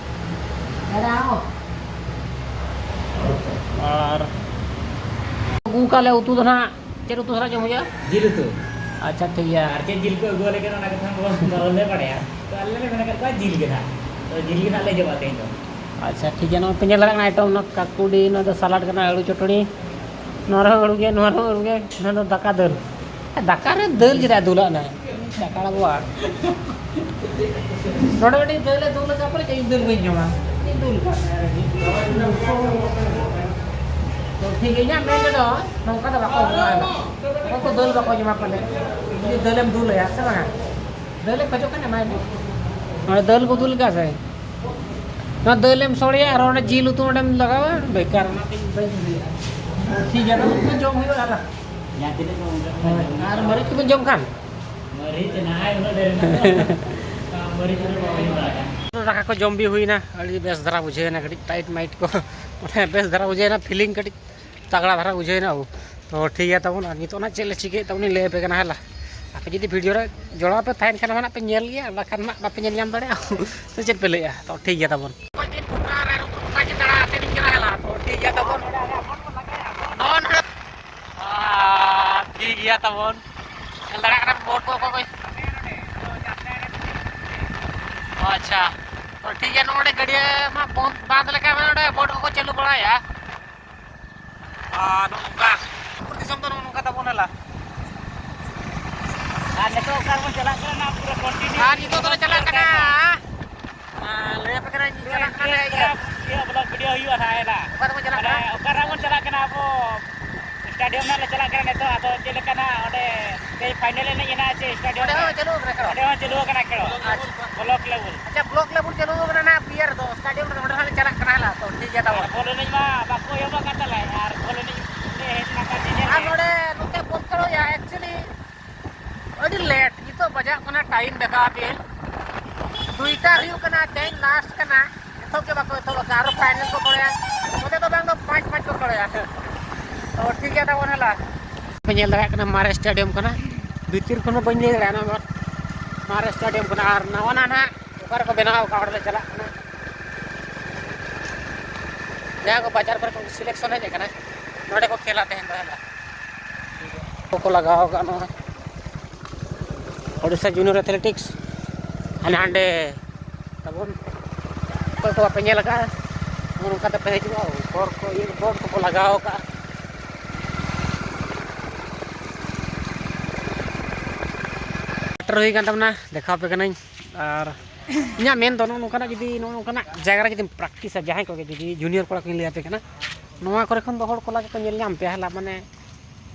ᱫᱟᱫᱟ, ᱟᱢ? ᱟᱨ ᱟᱹᱜᱩ ᱠᱟᱜ ᱞᱮ ᱩᱛᱩ ᱫᱚ ᱱᱟᱦᱟᱜ, ᱪᱮᱫ ᱩᱛᱩ ᱥᱟᱞᱟᱜ ᱡᱚᱢ ᱦᱩᱭᱩᱜᱼᱟ? ᱡᱤᱞ ᱩᱛᱩ᱾ ᱟᱪᱪᱷᱟ, ᱴᱷᱤᱠ ᱜᱮᱭᱟ᱾ ᱟᱨ ᱪᱮᱫ ᱡᱤᱞ ᱠᱚ ᱟᱹᱜᱩ ᱟᱞᱮ ᱠᱟᱱᱟ, ᱚᱱᱟ ᱠᱟᱛᱷᱟ ᱢᱟ ᱵᱟᱞᱮ ᱵᱟᱲᱟᱭᱟ᱾ ᱛᱚ, ᱟᱞᱮ ᱞᱮ ᱢᱮᱱ ᱟᱠᱟᱫ ᱠᱚᱣᱟ ᱡᱤᱞ ᱜᱮ ᱱᱟᱦᱟᱜ᱾ ᱛᱚ, ᱡᱤᱞ ᱜᱮ ᱱᱟᱦᱟᱜ ᱞᱮ ᱡᱚᱢᱟ ᱛᱮᱦᱮᱧ ᱫᱚ᱾ ᱟᱪᱪᱷᱟ, ᱴᱷᱤᱠ ᱜᱮᱭᱟ᱾ ᱱᱚᱜᱼᱚᱭ ᱯᱮ ᱧᱮᱞ ᱫᱟᱲᱮᱭᱟᱜ ᱠᱟᱱᱟ ᱟᱭᱴᱮᱢ, ᱱᱚᱣᱟ ᱠᱟᱠᱩᱰᱤ, ᱱᱚᱣᱟ ᱫᱚ ᱥᱟᱞᱟᱰ ᱠᱟᱱᱟ, ᱟᱹᱞᱩ ᱪᱚᱴᱚᱱᱤ, ᱱᱚᱣᱟ ᱨᱮᱦᱚᱸ ᱟᱹᱞᱩ ᱜᱮ, ᱱᱚᱣᱟ ᱨᱮᱦᱚᱸ ᱟᱹᱞᱩ ᱜᱮ, ᱱᱚᱣᱟ ᱫᱚ ᱫᱟᱠᱟ ᱫᱟᱹᱞ᱾ ᱫᱟᱠᱟ ᱨᱮ ᱫᱟᱹᱞ ᱪᱮᱫᱟᱜ ᱮ ᱫᱩᱞᱟᱜ ᱱᱟᱭ? ᱪᱟᱠᱟᱲ ᱟᱵᱚᱣᱟᱜ᱾ ᱱᱚᱰᱮ ᱢᱤᱫᱴᱤᱡ ᱫᱟᱹᱞ ᱮ ᱫᱩᱞ ᱟᱠᱟᱫ ᱯᱚᱨᱮ ᱤᱧ ᱫᱟᱹᱞ ᱵᱟᱹᱧ ᱡᱚᱢᱟ᱾ ᱤᱧ ᱫᱩᱞ ᱠᱟᱜ ᱢᱮ ᱟᱨ ᱤᱧ᱾ ᱛᱚ ᱴᱷᱤᱠ ᱜᱮᱭᱟ, ᱤᱧᱟᱹᱜ ᱢᱮᱱ ᱛᱮᱫᱚ ᱱᱚᱝᱠᱟ ᱫᱚ ᱵᱟᱠᱚ ᱮᱢᱚᱜᱼᱟ᱾ ᱚᱠᱚᱭ ᱠᱚ ᱫᱟᱹᱞ ᱵᱟᱠᱚ ᱡᱚᱢᱟ ᱯᱟᱞᱮ, ᱡᱩᱫᱤ ᱫᱟᱹᱞᱮᱢ ᱫᱩᱞ ᱟᱭᱟ, ᱥᱮ ᱵᱟᱝᱟ? ᱫᱟᱹᱞᱮ ᱠᱷᱚᱡᱚᱜ ᱠᱟᱱᱟ, ᱮᱢᱟᱭ ᱢᱮ᱾ ᱱᱚᱰᱮ ᱫᱟᱹᱞ ᱠᱚ ᱩᱛᱩ ᱞᱮᱠᱟ ᱥᱮ? ᱱᱚᱣᱟ ᱫᱟᱹᱞᱮᱢ ᱥᱚᱲᱮᱭᱟ ᱟᱨ ᱚᱸᱰᱮ ᱡᱤᱞ ᱩᱛᱩ ᱚᱸᱰᱮᱢ ᱞᱟᱜᱟᱣᱟ, ᱵᱮᱠᱟᱨ, ᱚᱱᱟᱛᱮ ᱤᱧ ᱵᱟᱹᱧ ᱠᱩᱥᱤᱭᱟᱜᱼᱟ᱾ ᱴᱷᱤᱠ ᱜᱮᱭᱟ, ᱱᱚᱣᱟ ᱠᱚ ᱡᱚᱢ ᱦᱩᱭᱩᱜᱼᱟ ᱟᱨ ᱡᱟᱦᱟᱸ ᱛᱤᱱᱟᱹᱜ ᱠᱚ ᱚᱱᱠᱟ ᱠᱚ ᱦᱳᱭ, ᱡᱚᱢ ᱟᱨ ᱢᱟᱹᱨᱤᱪ ᱠᱚᱵᱚᱱ ᱡᱚᱢ ᱠᱷᱟᱱ? ᱢᱟᱹᱨᱤᱪ ᱱᱟᱦᱟᱜ ᱩᱱᱟᱹᱜ ᱰᱷᱮᱨ ᱢᱮᱱᱟᱜᱼᱟ᱾ ᱢᱟᱹᱨᱤᱪ ᱩᱱᱟᱹᱜ ᱵᱟᱵᱚᱱ ᱵᱟᱲᱟᱭᱟ᱾ ᱫᱟᱠᱟ ᱠᱚ ᱡᱚᱢ ᱵᱤ ᱦᱩᱭᱱᱟ, ᱟᱹᱰᱤ ᱵᱮᱥ ᱫᱷᱟᱨᱟ ᱵᱩᱡᱷᱟᱹᱣᱮᱱᱟ, ᱠᱟᱹᱴᱤᱡ ᱴᱟᱭᱤᱴ ᱢᱟᱭᱤᱴ ᱠᱚ, ᱢᱟᱱᱮ ᱵᱮᱥ ᱫᱷᱟᱨᱟ ᱵᱩᱡᱷᱟᱹᱣᱮᱱᱟ, ᱯᱷᱤᱞᱤᱝ ᱠᱟᱹᱴᱤᱡ ᱛᱟᱜᱲᱟ ᱫᱷᱟᱨᱟ ᱵᱩᱡᱷᱟᱹᱣᱮᱱᱟ ᱟᱵᱚ᱾ ᱛᱚ ᱴᱷᱤᱠ ᱜᱮᱭᱟ ᱛᱟᱵᱚᱱ, ᱟᱨ ᱱᱤᱛᱚᱜ ᱱᱟᱜ ᱪᱮᱫ ᱞᱮ ᱪᱤᱠᱟᱹᱭᱮᱫ ᱛᱟᱵᱚᱱᱤᱧ ᱞᱟᱹᱭ ᱟᱯᱮ ᱠᱟᱱᱟ, ᱦᱮᱸ ᱞᱟ᱾ ᱟᱯᱮ ᱡᱩᱫᱤ ᱵᱷᱤᱰᱤᱭᱳ ᱨᱮ ᱡᱚᱲᱟᱣ ᱯᱮ ᱛᱟᱦᱮᱱ ᱠᱷᱟᱱ ᱢᱟ ᱱᱟᱜ ᱯᱮ ᱧᱮᱞ ᱜᱮᱭᱟ, ᱵᱟᱠᱷᱟᱱ ᱱᱟᱜ ᱵᱟᱯᱮ ᱧᱮᱞ ᱧᱟᱢ ᱫᱟᱲᱮᱭᱟᱜᱼᱟ᱾ ᱥᱮ ᱪᱮᱫ ᱯᱮ ᱞᱟᱹᱭᱮᱫᱼᱟ? ᱛᱚ ᱴᱷᱤᱠ ᱜᱮᱭᱟ ᱛᱟᱵᱚᱱ᱾ ᱚᱠᱚᱭ ᱫᱤᱱ ᱜᱚᱴᱟ ᱨᱮ ᱜᱚᱴᱟ ᱜᱮ ᱫᱟᱬᱟ ᱟᱥᱮᱱᱤᱧ ᱠᱟᱱᱟ, ᱦᱮᱸ ᱞᱟ᱾ ᱛᱚ ᱴᱷᱤᱠ ᱜᱮᱭᱟ ᱛᱟᱵᱚᱱ᱾ ᱱᱚᱜᱼᱚ ᱱᱚᱰᱮ, ᱟᱨ ᱴᱷᱤᱠ ᱜᱮᱭᱟ ᱛᱟᱵᱚᱱ᱾ ᱧᱮᱞ ᱫᱟᱲᱮᱭᱟᱜ ᱠᱟᱱᱟ ᱵᱳᱴ ᱠᱚ ᱚᱠᱚᱭ ᱠᱚ᱾ ᱚ, ᱟᱪᱪᱷᱟ᱾ ᱛᱚ ᱴᱷᱤᱠ ᱜᱮᱭᱟ, ᱱᱚᱜᱼᱚ ᱱᱚᱰᱮ ᱜᱟᱹᱰᱭᱟᱹ ᱢᱟ ᱵᱚᱱᱫ, ᱵᱟᱸᱫ ᱞᱮᱠᱟ ᱢᱮᱱᱟᱜᱼᱟ, ᱱᱚᱰᱮ ᱵᱳᱴ ᱠᱚᱠᱚ ᱪᱟᱹᱞᱩ ᱵᱟᱲᱟᱭᱟ᱾ ᱟᱨ ᱱᱚᱜᱼᱚ ᱱᱚᱝᱠᱟ ᱟᱵᱚ ᱫᱤᱥᱚᱢ ᱫᱚ ᱱᱚᱜᱼᱚ ᱱᱚᱝᱠᱟ ᱛᱟᱵᱚᱱ ᱦᱮᱞᱟ᱾ ᱟᱨ ᱱᱤᱛᱚᱜ ᱚᱠᱟ ᱨᱮᱵᱚᱱ ᱪᱟᱞᱟᱜ ᱠᱟᱱᱟ, ᱚᱱᱟ ᱯᱩᱨᱟᱹ ᱠᱚᱱᱴᱤᱱᱤᱭᱩ ᱟᱨ ᱱᱤᱛᱚᱜ ᱫᱚᱞᱮ ᱪᱟᱞᱟᱜ ᱠᱟᱱᱟ᱾ ᱟᱨ ᱞᱟᱹᱭ ᱟᱯᱮ ᱠᱟᱹᱱᱟᱹᱧ, ᱪᱟᱞᱟᱜ ᱠᱟᱱᱟᱞᱮ ᱤᱭᱟᱹ᱾ ᱤᱭᱟᱹ ᱵᱞᱚᱜ ᱵᱷᱤᱰᱤᱭᱳ ᱦᱩᱭᱩᱜᱼᱟ ᱱᱟᱦᱟᱜ, ᱦᱮᱞᱟ᱾ ᱚᱠᱟ ᱨᱮᱵᱚᱱ ᱪᱟᱞᱟᱜ ᱢᱟᱱᱮ ᱠᱟᱱᱟ? ᱚᱠᱟ ᱨᱮᱵᱚᱱ ᱪᱟᱞᱟᱜ ᱠᱟᱱᱟ ᱟᱵᱚ? ᱥᱴᱮᱰᱤᱭᱟᱢ ᱱᱟᱜ ᱞᱮ ᱪᱟᱞᱟᱜ ᱠᱟᱱᱟ ᱱᱤᱛᱚᱜ, ᱟᱫᱚ ᱪᱮᱫ ᱞᱮᱠᱟ ᱱᱟᱜ ᱚᱸᱰᱮ ᱛᱮᱦᱮᱧ ᱯᱷᱟᱭᱱᱮᱞ ᱮᱱᱮᱡ ᱦᱮᱱᱟᱜᱼᱟ ᱪᱮ ᱥᱴᱮᱰᱤᱭᱟᱢ ᱚᱸᱰᱮ ᱨᱮ? ᱦᱚᱸ ᱪᱟᱹᱞᱩ ᱟᱠᱟᱱᱟ ᱠᱷᱮᱞ? ᱚᱸᱰᱮ ᱦᱚᱸ ᱪᱟᱹᱞᱩ ᱟᱠᱟᱱᱟ ᱠᱷᱮᱞ᱾ ᱟᱪᱪᱷᱟ᱾ ᱵᱞᱚᱠ ᱞᱮᱵᱮᱞ᱾ ᱟᱪᱪᱷᱟ, ᱵᱞᱚᱠ ᱞᱮᱵᱮᱞ ᱪᱟᱹᱞᱩ ᱟᱠᱟᱱᱟ ᱱᱟᱜ ᱯᱞᱮᱭᱟᱨ ᱫᱚ, ᱥᱴᱮᱰᱤᱭᱟᱢ ᱨᱮ ᱚᱸᱰᱮ ᱦᱚᱸ ᱞᱮ ᱪᱟᱞᱟᱜ ᱠᱟᱱᱟ ᱦᱮᱞᱟ, ᱛᱚ ᱴᱷᱤᱠ ᱜᱮᱭᱟ ᱛᱟᱵᱚᱱ᱾ ᱟᱨ ᱵᱚᱞ ᱮᱱᱮᱡ ᱢᱟ ᱵᱟᱠᱚ ᱮᱦᱚᱵ ᱟᱠᱟᱫ ᱛᱟᱞᱮ, ᱟᱨ ᱵᱚᱞ ᱮᱱᱮᱡ ᱞᱮ ᱦᱮᱡ ᱞᱮᱱᱟ ᱧᱮᱧᱮᱞ ᱟᱨ ᱜᱮ᱾ ᱱᱚᱰᱮ ᱱᱚᱛᱮ ᱵᱚᱞ ᱠᱷᱮᱞ ᱦᱩᱭᱩᱜᱼᱟ, actually ᱟᱹᱰᱤ ᱞᱮᱴ, ᱱᱤᱛᱚᱜ ᱵᱟᱡᱟᱜ ᱠᱟᱱᱟ ᱴᱟᱭᱤᱢ ᱫᱮᱠᱷᱟᱣ ᱟᱯᱮᱭᱟᱹᱧ, ᱫᱩᱭᱴᱟ ᱦᱩᱭᱩᱜ ᱠᱟᱱᱟ, ᱛᱮᱦᱮᱧ ᱞᱟᱥᱴ ᱠᱟᱱᱟ᱾ ᱱᱤᱛᱚᱜ ᱜᱮ ᱵᱟᱠᱚ ᱮᱛᱚᱦᱚᱵ ᱟᱠᱟᱫᱟ, ᱟᱨᱚ ᱯᱷᱟᱭᱱᱮᱞ ᱠᱚ ᱠᱚᱲᱟᱭᱟ᱾ ᱱᱚᱛᱮ ᱫᱚ ᱵᱟᱝ ᱫᱚ ᱯᱟᱸᱪ ᱯᱟᱸᱪ ᱠᱚ ᱠᱚᱲᱟᱭᱟ᱾ ᱛᱚ ᱴᱷᱤᱠ ᱜᱮᱭᱟ ᱛᱟᱵᱚᱱ ᱦᱮᱞᱟ᱾ ᱯᱮ ᱧᱮᱞ ᱫᱟᱲᱮᱭᱟᱜ ᱠᱟᱱᱟ, ᱢᱟᱨᱮ ᱥᱴᱮᱰᱤᱭᱟᱢ ᱠᱟᱱᱟ, ᱵᱷᱤᱛᱤᱨ ᱠᱷᱚᱱ ᱦᱚᱸ ᱵᱟᱹᱧ ᱞᱟᱹᱭ ᱫᱟᱲᱮᱭᱟᱜᱼᱟ, ᱱᱚᱣᱟ ᱢᱟᱨᱮ ᱥᱴᱮᱰᱤᱭᱟᱢ ᱠᱟᱱᱟ᱾ ᱟᱨ ᱱᱟᱣᱟ ᱱᱟᱜ ᱱᱟᱜ ᱚᱠᱟ ᱨᱮᱠᱚ ᱵᱮᱱᱟᱣ ᱟᱠᱟᱫ, ᱚᱸᱰᱮ ᱞᱮ ᱪᱟᱞᱟᱜ ᱠᱟᱱᱟ᱾ ᱡᱟᱦᱟᱸ ᱠᱚ ᱵᱟᱡᱟᱨ ᱠᱚᱨᱮ ᱠᱚ ᱥᱤᱞᱮᱠᱥᱚᱱ ᱦᱮᱡ ᱟᱠᱟᱱᱟ, ᱱᱚᱰᱮ ᱠᱚ ᱠᱷᱮᱞᱟ ᱛᱟᱦᱮᱱ ᱫᱚ ᱦᱮᱞᱟ᱾ ᱠᱚᱠᱚ ᱞᱟᱜᱟᱣ ᱟᱠᱟᱫ ᱱᱚᱣᱟ ᱳᱰᱤᱥᱟ ᱡᱩᱱᱤᱭᱚᱨ ᱮᱛᱷᱞᱮᱴᱤᱠᱥ᱾ ᱦᱟᱱᱮ ᱦᱟᱸᱰᱮ ᱛᱟᱵᱚᱱ, ᱚᱠᱚᱭ ᱠᱚ ᱵᱟᱯᱮ ᱧᱮᱞ ᱟᱠᱟᱫᱼᱟ, ᱱᱚᱜᱼᱚ ᱱᱚᱝᱠᱟ ᱛᱮᱯᱮ ᱦᱤᱡᱩᱜᱼᱟ, ᱦᱚᱨ ᱠᱚ, ᱤᱭᱟᱹ, ᱵᱳᱨᱰ ᱠᱚᱠᱚ ᱞᱟᱜᱟᱣ ᱟᱠᱟᱫᱼᱟ᱾ ᱥᱮᱴᱮᱨ ᱦᱩᱭ ᱠᱟᱱ ᱛᱟᱵᱚᱱᱟ, ᱫᱮᱠᱷᱟᱣ ᱟᱯᱮ ᱠᱟᱹᱱᱟᱹᱧ᱾ ᱟᱨ ᱤᱧᱟᱹᱜ ᱢᱮᱱ ᱫᱚ ᱱᱚᱜᱼᱚ ᱱᱚᱝᱠᱟᱱᱟᱜ ᱡᱩᱫᱤ, ᱱᱚᱜᱼᱚ ᱱᱚᱝᱠᱟᱱᱟᱜ ᱡᱟᱭᱜᱟ ᱨᱮ ᱡᱩᱫᱤᱢ ᱯᱨᱮᱠᱴᱤᱥᱟ, ᱡᱟᱦᱟᱸᱭ ᱠᱚᱜᱮ ᱡᱩᱫᱤ ᱡᱩᱱᱤᱭᱚᱨ ᱠᱚᱲᱟ ᱠᱚᱧ ᱞᱟᱹᱭ ᱟᱯᱮ ᱠᱟᱱᱟ, ᱱᱚᱣᱟ ᱠᱚᱨᱮ ᱠᱷᱚᱱ ᱫᱚ ᱦᱚᱲ ᱠᱚ ᱞᱟᱜᱮ ᱠᱚ ᱧᱮᱞ ᱧᱟᱢ ᱯᱮᱭᱟ, ᱦᱮᱞᱟ, ᱢᱟᱱᱮ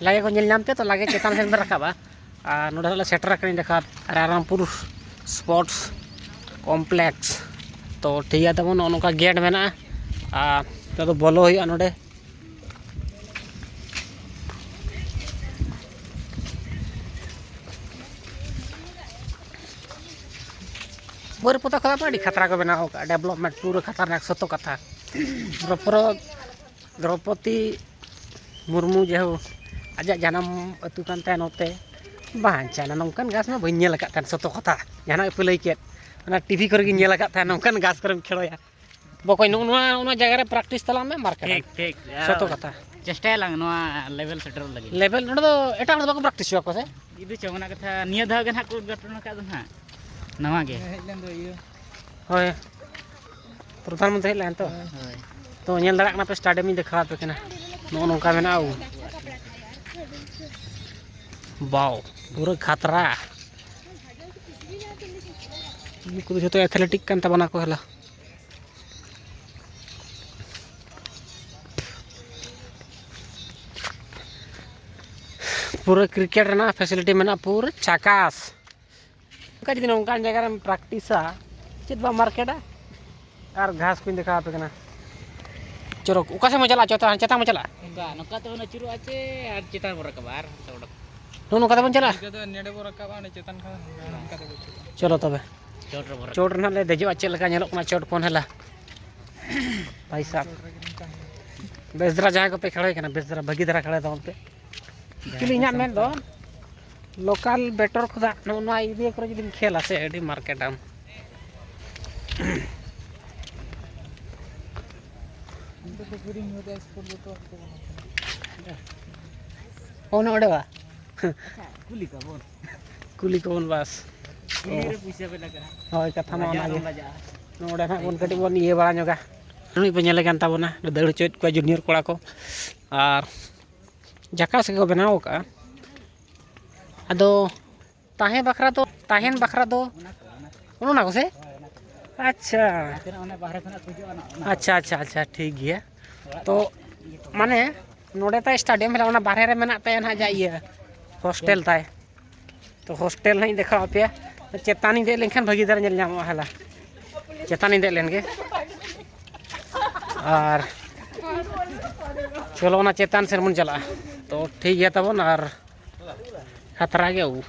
ᱞᱟᱜᱮ ᱠᱚ ᱧᱮᱞ ᱧᱟᱢ ᱯᱮᱭᱟ, ᱛᱚ ᱞᱟᱜᱮ ᱪᱮᱛᱟᱱ ᱥᱮᱫ ᱯᱮ ᱨᱟᱠᱟᱵᱼᱟ᱾ ᱟᱨ ᱱᱚᱰᱮ ᱦᱟᱸᱜ ᱞᱮ ᱥᱮᱴᱮᱨ ᱟᱠᱟᱱᱟ ᱫᱮᱠᱷᱟ ᱨᱟᱭᱨᱟᱝᱯᱩᱨ ᱥᱯᱳᱨᱴᱥ ᱠᱚᱢᱯᱞᱮᱠᱥ᱾ ᱛᱚ ᱴᱷᱤᱠ ᱜᱮᱭᱟ ᱛᱟᱵᱚᱱ, ᱱᱚᱜᱼᱚ ᱱᱚᱝᱠᱟ ᱜᱮᱴ ᱢᱮᱱᱟᱜᱼᱟ᱾ ᱟᱨ ᱱᱤᱛᱚᱜ ᱫᱚ ᱵᱚᱞᱚ ᱦᱩᱭᱩᱜᱼᱟ ᱱᱚᱰᱮ᱾ ᱵᱟᱹᱨᱤᱯᱟᱫᱟ ᱠᱷᱚᱱᱟᱜ ᱢᱟ ᱟᱹᱰᱤ ᱠᱷᱟᱛᱨᱟ ᱠᱚ ᱵᱮᱱᱟᱣ ᱟᱠᱟᱫᱼᱟ, ᱰᱮᱵᱷᱞᱚᱯᱢᱮᱱᱴ ᱯᱩᱨᱟᱹ ᱠᱷᱟᱛᱨᱱᱟᱠ ᱥᱚᱛᱚ ᱠᱟᱛᱷᱟ᱾ ᱫᱨᱚᱯᱚᱫᱤ ᱢᱩᱨᱢᱩ ᱡᱮᱦᱳ ᱟᱡᱟᱜ ᱡᱟᱱᱟᱢ ᱟᱹᱛᱩ ᱠᱟᱱ ᱛᱟᱭᱟ ᱱᱚᱛᱮ, ᱵᱟᱝ ᱪᱟᱭᱱᱟ ᱱᱚᱝᱠᱟᱱ ᱜᱷᱟᱥ ᱢᱟ ᱵᱟᱹᱧ ᱧᱮᱞ ᱟᱠᱟᱫ ᱛᱟᱦᱮᱱ ᱥᱚᱛᱚ ᱠᱟᱛᱷᱟ᱾ ᱡᱟᱦᱟᱱᱟᱜ ᱜᱮᱯᱮ ᱞᱟᱹᱭ ᱠᱮᱫ, ᱚᱱᱟ ᱴᱤᱵᱷᱤ ᱠᱚᱨᱮ ᱜᱤᱧ ᱧᱮᱞ ᱟᱠᱟᱫ ᱛᱟᱦᱮᱱ ᱱᱚᱝᱠᱟᱱ ᱜᱷᱟᱥ ᱠᱚᱨᱮᱢ ᱠᱷᱮᱞᱳᱭᱟ᱾ ᱵᱚᱠᱚᱧ, ᱱᱚᱜᱼᱚ ᱱᱚᱣᱟ, ᱚᱱᱟ ᱡᱟᱭᱜᱟ ᱨᱮ ᱯᱨᱮᱠᱴᱤᱥ ᱛᱟᱞᱟᱝ ᱢᱮ, ᱢᱟᱨ ᱠᱮᱫᱟᱢ᱾ ᱴᱷᱤᱠ, ᱴᱷᱤᱠ᱾ ᱥᱚᱛᱚ ᱠᱟᱛᱷᱟ᱾ ᱪᱮᱥᱴᱟᱭᱟᱞᱟᱝ ᱱᱚᱣᱟ ᱞᱮᱵᱮᱞ ᱥᱮᱴᱮᱨᱚᱜ ᱞᱟᱹᱜᱤᱫ᱾ ᱞᱮᱵᱮᱞ ᱱᱚᱰᱮ ᱫᱚ ᱮᱴᱟᱜ ᱦᱚᱲ ᱫᱚ ᱵᱟᱠᱚ ᱯᱨᱮᱠᱴᱤᱥ ᱦᱚᱪᱚ ᱟᱠᱚ ᱥᱮ? ᱤᱫᱩ ᱪᱚᱝ ᱚᱱᱟ ᱠᱟᱛᱷᱟ, ᱱᱤᱭᱟᱹ ᱫᱷᱟᱣ ᱜᱮ ᱱᱟᱦᱟᱜ ᱠᱚ ᱩᱫᱽᱜᱷᱟᱴᱚᱱ ᱟᱠᱟᱫ ᱫᱚ ᱱᱟᱦᱟᱜ᱾ ᱱᱟᱣᱟ ᱜᱮ᱾ ᱦᱮᱡ ᱞᱮᱱ ᱫᱚ ᱤᱭᱟᱹ᱾ ᱦᱳᱭ, ᱯᱨᱚᱫᱷᱟᱱ ᱢᱚᱱᱛᱨᱤ ᱦᱮᱡ ᱞᱮᱱ ᱛᱚ᱾ ᱦᱳᱭ᱾ ᱛᱚ ᱧᱮᱞ ᱫᱟᱲᱮᱭᱟᱜ ᱠᱟᱱᱟ ᱯᱮ, ᱥᱴᱮᱰᱤᱭᱟᱢ ᱤᱧ ᱫᱮᱠᱷᱟᱣ ᱟᱯᱮ ᱠᱟᱱᱟ, ᱱᱚᱜᱼᱚ ᱱᱚᱝᱠᱟ ᱢᱮᱱᱟᱜᱼᱟ᱾ ᱵᱟᱣ, ᱯᱩᱨᱟᱹ ᱠᱷᱟᱛᱨᱟ᱾ ᱱᱩᱠᱩ ᱫᱚ ᱡᱷᱚᱛᱚ ᱮᱛᱷᱞᱮᱴᱤᱠ ᱠᱟᱱ ᱛᱟᱵᱚᱱᱟ ᱠᱚ ᱦᱮᱞᱟ᱾ ᱯᱩᱨᱟᱹ ᱠᱨᱤᱠᱮᱴ ᱨᱮᱱᱟᱜ ᱯᱷᱮᱥᱤᱞᱤᱴᱤ ᱢᱮᱱᱟᱜᱼᱟ, ᱯᱩᱨᱟᱹ ᱪᱟᱠᱟᱥ᱾ ᱚᱱᱠᱟ ᱡᱩᱫᱤ ᱱᱚᱝᱠᱟᱱ ᱡᱟᱭᱜᱟ ᱨᱮᱢ ᱯᱨᱮᱠᱴᱤᱥᱟ, ᱪᱮᱫ ᱵᱟᱢ ᱢᱟᱨᱠᱮᱴᱟ? ᱟᱨ ᱜᱷᱟᱥ ᱠᱚᱧ ᱫᱮᱠᱷᱟᱣ ᱟᱯᱮ ᱠᱟᱱᱟ᱾ ᱪᱚᱞᱚ, ᱚᱠᱟ ᱥᱮᱫ ᱵᱚᱱ ᱪᱟᱞᱟᱜᱼᱟ? ᱪᱚ, ᱪᱮᱛᱟᱱ ᱵᱚᱱ ᱪᱟᱞᱟᱜᱼᱟ᱾ ᱵᱟ, ᱱᱚᱝᱠᱟ ᱛᱮᱵᱚᱱ ᱟᱹᱪᱩᱨᱚᱜᱼᱟ ᱪᱮ ᱟᱨ ᱪᱮᱛᱟᱱ ᱵᱚᱱ ᱨᱟᱠᱟᱵᱟ ᱟᱨ ᱦᱟᱱᱛᱮ ᱚᱰᱚᱠ? ᱱᱚᱜᱼᱚ ᱱᱚᱝᱠᱟ ᱛᱮᱵᱚᱱ ᱪᱟᱞᱟᱜᱼᱟ᱾ ᱱᱤᱝᱠᱟᱹ ᱫᱚ ᱱᱚᱰᱮ ᱵᱚᱱ ᱨᱟᱠᱟᱵᱟ, ᱚᱸᱰᱮ ᱪᱮᱛᱟᱱ ᱠᱷᱚᱱ ᱦᱟᱱᱠᱟ ᱛᱮᱵᱚᱱ ᱪᱟᱞᱟᱜᱼᱟ᱾ ᱪᱚᱞᱚ ᱛᱚᱵᱮ᱾ ᱪᱚᱴ ᱨᱮᱵᱚᱱ ᱨᱟᱠᱟᱵᱟ᱾ ᱪᱚᱴ ᱨᱮ ᱱᱟᱦᱟᱜ ᱞᱮ ᱫᱮᱡᱚᱜᱼᱟ, ᱪᱮᱫ ᱞᱮᱠᱟ ᱧᱮᱞᱚᱜ ᱠᱟᱱᱟ ᱪᱚᱴ ᱠᱷᱚᱱ ᱦᱮᱞᱟ᱾ ᱵᱷᱟᱭ ᱥᱟᱵ᱾ ᱪᱚᱴ ᱨᱮᱜᱮ ᱱᱚᱝᱠᱟ ᱦᱮᱞᱟ᱾ ᱵᱮᱥ ᱫᱷᱟᱨᱟ ᱡᱟᱦᱟᱸᱭ ᱠᱚᱯᱮ ᱠᱷᱮᱞᱳᱭ ᱠᱟᱱᱟ, ᱵᱮᱥ ᱫᱷᱟᱨᱟ, ᱵᱷᱟᱹᱜᱤ ᱫᱷᱟᱨᱟ ᱠᱷᱮᱞᱳᱭ ᱛᱟᱵᱚᱱ ᱯᱮ᱾ ᱮᱠᱪᱩᱭᱮᱞᱤ ᱤᱧᱟᱹᱜ ᱢᱮᱱ ᱫᱚ, ᱞᱳᱠᱟᱞ ᱵᱮᱴᱚᱨ ᱠᱷᱚᱱᱟᱜ ᱱᱚᱜᱼᱚ ᱱᱚᱣᱟ ᱮᱨᱤᱭᱟ ᱠᱚᱨᱮ ᱡᱩᱫᱤᱢ ᱠᱷᱮᱞᱟ ᱥᱮ, ᱟᱹᱰᱤ ᱢᱟᱨᱠᱮᱴ ᱟᱢ᱾ ᱚᱱᱮ ᱚᱸᱰᱮ ᱵᱟ᱾ ᱟᱪᱪᱷᱟ, ᱠᱩᱞᱤ ᱠᱚᱵᱚᱱ᱾ ᱠᱩᱞᱤ ᱠᱚᱵᱚᱱ ᱵᱟᱥ᱾ ᱛᱤᱱᱟᱹᱜ ᱨᱮ ᱯᱩᱭᱥᱟᱹ ᱵᱮᱱ ᱞᱟᱜᱟᱜᱼᱟ? ᱦᱳᱭ, ᱠᱟᱛᱷᱟ ᱢᱟ ᱞᱟᱡᱟᱜ ᱚᱱᱟᱜᱮ᱾ ᱵᱟᱢ ᱞᱟᱡᱟᱜᱼᱟ? ᱱᱚᱰᱮ ᱱᱟᱜ ᱵᱚᱱ ᱠᱟᱹᱴᱤᱡ ᱵᱚᱱ ᱤᱭᱟᱹ ᱵᱟᱲᱟ ᱧᱚᱜᱟ᱾ ᱱᱩᱭ ᱯᱮ ᱧᱮᱞᱮ ᱠᱟᱱ ᱛᱟᱵᱚᱱᱟ, ᱫᱟᱹᱲ ᱦᱚᱪᱚᱭᱮᱫ ᱠᱚᱣᱟ ᱡᱩᱱᱤᱭᱚᱨ ᱠᱚᱲᱟ ᱠᱚ᱾ ᱟᱨ ᱡᱟᱠᱟᱥ ᱜᱮᱠᱚ ᱵᱮᱱᱟᱣ ᱟᱠᱟᱫᱼᱟ᱾ ᱟᱫᱚ ᱛᱟᱦᱮᱸ ᱵᱟᱠᱷᱨᱟ ᱫᱚ, ᱛᱟᱦᱮᱱ ᱵᱟᱠᱷᱨᱟ ᱫᱚ ᱚᱱᱟ ᱠᱚ ᱥᱮ? ᱟᱪᱪᱷᱟ᱾ ᱡᱟᱦᱟᱸ ᱛᱤᱱᱟᱹᱜ ᱚᱱᱮ ᱵᱟᱦᱨᱮ ᱠᱷᱚᱱᱟᱜ ᱠᱚ ᱦᱤᱡᱩᱜᱼᱟ, ᱚᱱᱟ, ᱚᱱᱟ ᱟᱪᱪᱷᱟ, ᱟᱪᱪᱷᱟ, ᱟᱪᱪᱷᱟ, ᱴᱷᱤᱠ ᱜᱮᱭᱟ᱾ ᱚᱲᱟᱜ ᱛᱚ ᱠᱚ ᱤᱭᱟᱹ ᱠᱚ ᱢᱟᱱᱮ ᱱᱚᱰᱮ ᱛᱟᱭ ᱥᱴᱮᱰᱤᱭᱟᱢ ᱢᱮᱱᱟᱜᱼᱟ, ᱚᱱᱟ ᱵᱟᱦᱨᱮ ᱨᱮ ᱢᱮᱱᱟᱜ ᱛᱟᱭᱟ ᱱᱟᱦᱟᱜ ᱡᱟ ᱤᱭᱟᱹ ᱦᱳᱥᱴᱮᱞ ᱛᱟᱭ᱾ ᱦᱳᱥᱴᱮᱞ ᱦᱟᱸᱜ ᱤᱧ ᱫᱮᱠᱷᱟᱣ ᱟᱯᱮᱭᱟ᱾ ᱪᱮᱛᱟᱱᱤᱧ ᱫᱮᱡ ᱞᱮᱱᱠᱷᱟᱱ ᱵᱷᱟᱹᱜᱤ ᱫᱷᱟᱨᱟ ᱧᱮᱞ ᱧᱟᱢᱚᱜᱼᱟ᱾ ᱦᱮᱞᱟ, ᱪᱮᱛᱟᱱᱤᱧ ᱫᱮᱡ ᱞᱮᱱ ᱜᱮ᱾ ᱟᱨ ᱪᱚᱞᱚ, ᱚᱱᱟ ᱪᱮᱛᱟᱱ ᱥᱮᱱ ᱵᱚᱱ ᱪᱟᱞᱟᱜᱼᱟ᱾ ᱛᱚ ᱴᱷᱤᱠ ᱜᱮᱭᱟ ᱛᱟᱵᱚᱱ᱾ ᱟᱨ ᱠᱷᱟᱛᱨᱟ ᱜᱮ ᱟᱹᱜᱩ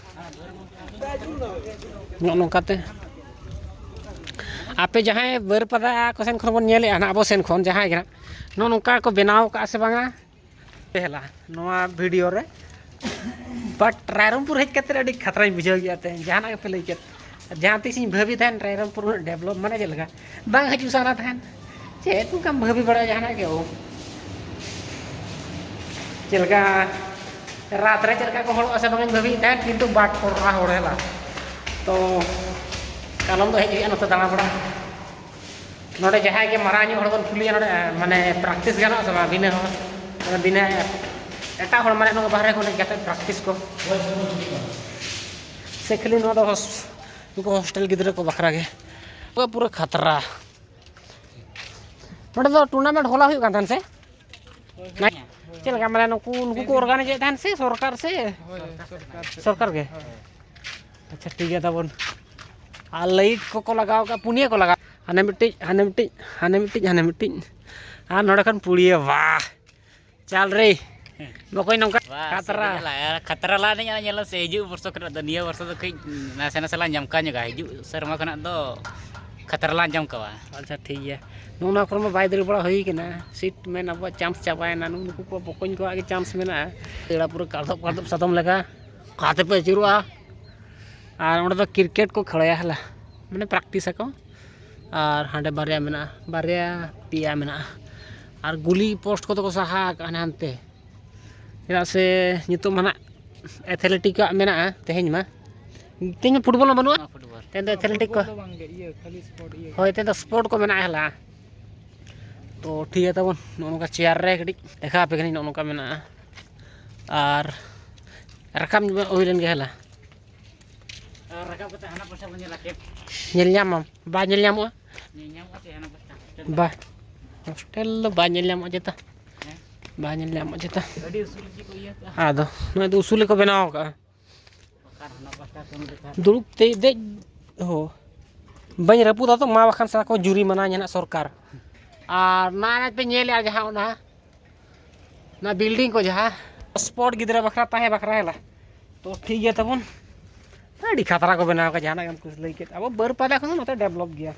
ᱱᱚᱜᱼᱚ ᱱᱚᱝᱠᱟᱛᱮ᱾ ᱟᱯᱮ ᱡᱟᱦᱟᱸᱭ ᱵᱟᱹᱨᱯᱟᱫᱟ ᱠᱚ ᱥᱮᱱ ᱠᱷᱚᱱ ᱵᱚᱱ ᱧᱮᱞᱮᱫᱼᱟ ᱱᱟᱜ, ᱟᱵᱚ ᱥᱮᱱ ᱠᱷᱚᱱ ᱡᱟᱦᱟᱸᱭ ᱜᱮ ᱱᱟᱜ, ᱱᱚᱜᱼᱚ ᱱᱚᱝᱠᱟ ᱠᱚ ᱵᱮᱱᱟᱣ ᱠᱟᱜᱼᱟ ᱥᱮ ᱵᱟᱝᱟ? ᱦᱮᱞᱟ, ᱱᱚᱣᱟ ᱵᱷᱤᱰᱤᱭᱳ ᱨᱮ᱾ ᱵᱟᱴ ᱨᱟᱭᱨᱚᱝᱯᱩᱨ ᱦᱮᱡ ᱠᱟᱛᱮ ᱟᱹᱰᱤ ᱠᱷᱟᱛᱨᱟᱧ ᱵᱩᱡᱷᱟᱹᱣ ᱠᱮᱫᱼᱟ ᱛᱮᱦᱮᱧ, ᱡᱟᱦᱟᱱᱟᱜ ᱜᱮᱯᱮ ᱞᱟᱹᱭ ᱠᱮᱫ᱾ ᱡᱟᱦᱟᱸ ᱛᱤᱥ ᱤᱧ ᱵᱷᱟᱹᱵᱤ ᱛᱟᱦᱮᱱ ᱨᱟᱭᱨᱚᱝᱯᱩᱨ ᱩᱱᱟᱹᱜ ᱰᱮᱵᱷᱞᱚᱯ ᱢᱟᱱᱮ ᱪᱮᱫ ᱞᱮᱠᱟ, ᱵᱟᱝ ᱦᱤᱡᱩᱜ ᱥᱟᱱᱟ ᱛᱟᱦᱮᱱ᱾ ᱪᱮᱫ ᱚᱱᱠᱟᱢ ᱵᱷᱟᱹᱵᱤ ᱵᱟᱲᱟᱭᱟ ᱡᱟᱦᱟᱱᱟᱜ ᱜᱮ? ᱳ, ᱪᱮᱫ ᱞᱮᱠᱟ ᱨᱟᱛ ᱨᱮ ᱪᱮᱫ ᱞᱮᱠᱟ ᱠᱚ ᱦᱚᱲᱚᱜᱼᱟ ᱥᱮ ᱵᱟᱝ ᱤᱧ ᱵᱷᱟᱹᱵᱤᱭᱮᱫ ᱛᱟᱦᱮᱸᱫ, ᱠᱤᱱᱛᱩ ᱵᱟᱴ ᱯᱚᱨᱟ ᱦᱚᱲ ᱦᱮᱞᱟ᱾ ᱛᱚ ᱠᱟᱞᱚᱢ ᱫᱚ ᱦᱮᱡ ᱦᱩᱭᱩᱜᱼᱟ ᱱᱚᱛᱮ ᱫᱟᱬᱟ ᱵᱟᱲᱟ᱾ ᱱᱚᱰᱮ ᱡᱟᱦᱟᱸᱭ ᱜᱮ ᱢᱟᱨᱟᱝ ᱧᱚᱜ ᱦᱚᱲ ᱵᱚᱱ ᱠᱩᱞᱤᱭᱟ, ᱱᱚᱰᱮ ᱢᱟᱱᱮ ᱯᱨᱮᱠᱴᱤᱥ ᱜᱟᱱᱚᱜᱼᱟ ᱥᱮ ᱵᱟᱝ? ᱵᱤᱱᱟᱹ ᱦᱚᱲ, ᱢᱟᱱᱮ ᱵᱤᱱᱟᱹ ᱮᱴᱟᱜ ᱦᱚᱲ, ᱢᱟᱱᱮ ᱱᱚᱣᱟ ᱵᱟᱦᱨᱮ ᱠᱷᱚᱱ ᱦᱮᱡ ᱠᱟᱛᱮ ᱯᱨᱮᱠᱴᱤᱥ ᱠᱚ᱾ ᱥᱮ ᱠᱷᱟᱹᱞᱤ ᱱᱚᱣᱟ ᱫᱚ ᱦᱚᱥ-, ᱱᱩᱠᱩ ᱦᱳᱥᱴᱮᱞ ᱜᱤᱫᱽᱨᱟᱹ ᱠᱚ ᱵᱟᱠᱷᱨᱟ ᱜᱮ? ᱯᱩᱨᱟᱹ, ᱯᱩᱨᱟᱹ ᱠᱷᱟᱛᱨᱟ᱾ ᱱᱚᱰᱮ ᱫᱚ ᱴᱩᱨᱱᱟᱢᱮᱱᱴ ᱦᱚᱞᱟ ᱦᱩᱭᱩᱜ ᱠᱟᱱ ᱛᱟᱦᱮᱱ ᱥᱮ? ᱪᱮᱫ ᱞᱮᱠᱟ, ᱢᱟᱱᱮ ᱱᱩᱠᱩ, ᱱᱩᱠᱩ ᱠᱚ ᱚᱨᱜᱟᱱᱟᱭᱤᱡᱮᱫ ᱛᱟᱦᱮᱱ ᱥᱮ ᱥᱚᱨᱠᱟᱨ ᱥᱮ? ᱥᱚᱨᱠᱟᱨ ᱜᱮ? ᱟᱪᱪᱷᱟ, ᱴᱷᱤᱠ ᱜᱮᱭᱟ ᱛᱟᱵᱚᱱ᱾ ᱟᱨ ᱞᱟᱭᱤᱴ ᱠᱚᱠᱚ ᱞᱟᱜᱟᱣ ᱠᱟᱜᱼᱟ, ᱯᱩᱱᱭᱟᱹ ᱠᱚ ᱞᱟᱜᱟᱣ, ᱦᱟᱱᱮ ᱢᱤᱫᱴᱤᱡ, ᱦᱟᱱᱮ ᱢᱤᱫᱴᱤᱡ, ᱦᱟᱱᱮ ᱢᱤᱫᱴᱤᱡ, ᱦᱟᱱᱮ ᱢᱤᱫᱴᱤᱡ᱾ ᱟᱨ ᱱᱚᱰᱮ ᱠᱷᱚᱱ ᱯᱩᱲᱤᱭᱟᱹ, ᱵᱟᱦ! ᱪᱟᱞ ᱨᱮ᱾ ᱵᱟᱠᱚ ᱱᱚᱝᱠᱟ ᱵᱟᱥ, ᱠᱷᱟᱛᱨᱟ᱾ ᱟᱹᱰᱤ ᱞᱟ-, ᱠᱷᱟᱛᱨᱟ ᱞᱟ ᱱᱤᱧ ᱧᱮᱞᱟ ᱥᱮ ᱦᱤᱡᱩᱜ ᱵᱚᱨᱥᱚ ᱠᱷᱚᱱᱟᱜ ᱫᱚ, ᱱᱤᱭᱟᱹ ᱵᱚᱨᱥᱚ ᱫᱚ ᱠᱟᱹᱡ ᱱᱟᱥᱮ ᱱᱟᱥᱮ ᱞᱟᱝ ᱧᱟᱢᱠᱟ ᱧᱚᱜᱟ, ᱦᱤᱡᱩᱜ ᱥᱮᱨᱢᱟ ᱠᱷᱚᱱᱟᱜ ᱫᱚ ᱠᱷᱟᱛᱨᱟ ᱞᱟᱝ ᱧᱟᱢ ᱠᱟᱣᱟ᱾ ᱟᱪᱪᱷᱟ, ᱴᱷᱤᱠ ᱜᱮᱭᱟ᱾ ᱱᱚᱜᱼᱚ ᱱᱚᱣᱟ ᱠᱚᱨᱮ ᱢᱟ ᱵᱟᱭ ᱫᱟᱹᱲ ᱵᱟᱲᱟ ᱦᱩᱭ ᱠᱟᱱᱟ, ᱥᱤᱴ ᱢᱮᱱ ᱟᱵᱚᱣᱟᱜ ᱪᱟᱱᱥ ᱪᱟᱵᱟᱭᱮᱱᱟ᱾ ᱱᱩᱜᱼᱩ ᱱᱩᱠᱩ ᱠᱚ ᱵᱚᱠᱚᱧ ᱠᱚᱣᱟᱜ ᱜᱮ ᱪᱟᱱᱥ ᱢᱮᱱᱟᱜᱼᱟ᱾ ᱯᱮᱲᱟ ᱯᱩᱨᱟᱹ ᱠᱟᱫᱚᱵ ᱠᱟᱫᱚᱵ ᱥᱟᱫᱚᱢ ᱞᱮᱠᱟ ᱚᱠᱟ ᱛᱮᱯᱮ ᱟᱹᱪᱩᱨᱚᱜᱼᱟ? ᱟᱨ ᱚᱸᱰᱮ ᱫᱚ ᱠᱨᱤᱠᱮᱴ ᱠᱚ ᱠᱷᱮᱞᱟᱭᱟ, ᱦᱮᱞᱟ, ᱢᱟᱱᱮ ᱯᱨᱮᱠᱴᱤᱥ ᱟᱠᱚ᱾ ᱟᱨ ᱦᱟᱸᱰᱮ ᱵᱟᱨᱭᱟ ᱢᱮᱱᱟᱜᱼᱟ, ᱵᱟᱨᱭᱟ ᱯᱮᱭᱟ ᱢᱮᱱᱟᱜᱼᱟ᱾ ᱟᱨ ᱜᱩᱞᱤ ᱯᱳᱥᱴ ᱠᱚᱫᱚ ᱠᱚ ᱥᱟᱦᱟ ᱟᱠᱟᱫᱼᱟ ᱦᱟᱱᱮ ᱦᱟᱱᱛᱮ, ᱪᱮᱫᱟᱜ ᱥᱮ ᱱᱤᱛᱚᱜ ᱢᱟ ᱱᱟᱜ ᱮᱛᱷᱞᱮᱴᱤᱠᱟᱜ ᱢᱮᱱᱟᱜᱼᱟ ᱛᱮᱦᱮᱧ ᱢᱟ᱾ ᱛᱮᱦᱮᱧ ᱢᱟ ᱯᱷᱩᱴᱵᱚᱞ ᱢᱟ ᱵᱟᱹᱱᱩᱜᱼᱟ᱾ ᱯᱷᱩᱴᱵᱚᱞ᱾ ᱛᱮᱦᱮᱧ ᱫᱚ ᱮᱛᱷᱞᱮᱴᱤᱠ ᱠᱚ᱾ ᱯᱷᱩᱴᱵᱚᱞ ᱫᱚ ᱵᱟᱝ ᱜᱮ, ᱤᱭᱟᱹ, ᱠᱷᱟᱹᱞᱤ ᱥᱯᱳᱨᱴ, ᱤᱭᱟᱹ᱾ ᱦᱳᱭ, ᱛᱮᱦᱮᱧ ᱫᱚ ᱥᱯᱳᱨᱴ ᱠᱚ ᱢᱮᱱᱟᱜᱼᱟ, ᱦᱮᱞᱟ᱾ ᱛᱚ ᱴᱷᱤᱠ ᱜᱮᱭᱟ ᱛᱟᱵᱚᱱ, ᱱᱚᱜᱼᱚ ᱱᱚᱝᱠᱟ ᱪᱮᱭᱟᱨ ᱨᱮ ᱠᱟᱹᱴᱤᱡ ᱫᱮᱠᱷᱟᱣ ᱟᱯᱮ ᱠᱟᱹᱱᱟᱹᱧ, ᱱᱚᱜᱼᱚ ᱱᱚᱝᱠᱟ ᱢᱮᱱᱟᱜᱼᱟ᱾ ᱟᱨ ᱨᱟᱠᱟᱵ ᱧᱚᱜ ᱦᱩᱭ ᱞᱮᱱ ᱜᱮ, ᱦᱮᱞᱟ᱾ ᱟᱨ ᱨᱟᱠᱟᱵ ᱠᱟᱛᱮ ᱦᱟᱱᱟ ᱯᱟᱥᱴᱟ ᱵᱚᱱ ᱧᱮᱞᱟ ᱠᱮᱯ᱾ ᱧᱮᱞ ᱧᱟᱢᱟᱢ? ᱵᱟᱭ ᱧᱮᱞ ᱧᱟᱢᱚᱜᱼᱟ? ᱧᱮᱞ ᱧᱟᱢᱚᱜᱼᱟ ᱥᱮ ᱦᱟᱱᱟ ᱯᱟᱥᱴᱟ? ᱵᱟ, ᱦᱳᱥᱴᱮᱞ ᱫᱚ ᱵᱟᱭ ᱧᱮᱞ ᱧᱟᱢᱚᱜᱼᱟ ᱪᱮᱛᱟ᱾ ᱦᱮᱸ? ᱵᱟᱭ ᱧᱮᱞ ᱧᱟᱢᱚᱜᱼᱟ ᱪᱮᱛᱟ᱾ ᱟᱹᱰᱤ ᱩᱥᱩᱞ ᱪᱮᱫ ᱠᱚ ᱤᱭᱟᱹ ᱠᱟᱜᱼᱟ᱾ ᱟᱫᱚ ᱱᱚᱣᱟ ᱫᱚ ᱩᱥᱩᱞ ᱜᱮᱠᱚ ᱵᱮᱱᱟᱣ ᱠᱟᱜᱼᱟ᱾ ᱫᱩᱲᱩᱵ ᱛᱮ ᱫᱮᱡ ᱦᱚ ᱵᱟᱹᱧ ᱨᱟᱹᱯᱩᱫᱟ ᱛᱚ, ᱢᱟ ᱵᱟᱠᱷᱟᱱ ᱥᱟᱞᱟ ᱠᱚ ᱡᱩᱨᱤᱢᱟᱱᱟ ᱧᱟᱦᱟᱜ ᱥᱚᱨᱠᱟᱨ᱾ ᱟᱨ ᱱᱟ ᱯᱮ ᱧᱮᱞᱮᱜᱼᱟ ᱡᱟᱦᱟᱸ ᱚᱱᱟ, ᱚᱱᱟ ᱵᱤᱞᱰᱤᱝ ᱠᱚ ᱡᱟᱦᱟᱸ ᱥᱯᱳᱨᱴ ᱜᱤᱫᱽᱨᱟᱹ ᱵᱟᱠᱷᱨᱟ ᱛᱟᱦᱮᱸ ᱵᱟᱠᱷᱨᱟ ᱦᱮᱞᱟ, ᱛᱚ ᱴᱷᱤᱠ ᱜᱮᱭᱟ ᱛᱟᱵᱚᱱ᱾ ᱟᱹᱰᱤ ᱠᱷᱟᱛᱨᱟ ᱠᱚ ᱵᱮᱱᱟᱣ ᱠᱟᱜᱼᱟ, ᱡᱟᱦᱟᱱᱟᱜ ᱜᱮᱢ ᱠᱩᱥᱤ ᱞᱟᱹᱭ ᱠᱮᱫ᱾ ᱟᱵᱚ ᱵᱟᱹᱨᱯᱟᱫᱟ ᱠᱷᱚᱱ ᱫᱚ ᱱᱚᱛᱮ ᱰᱮᱵᱷᱞᱚᱯ ᱜᱮᱭᱟ᱾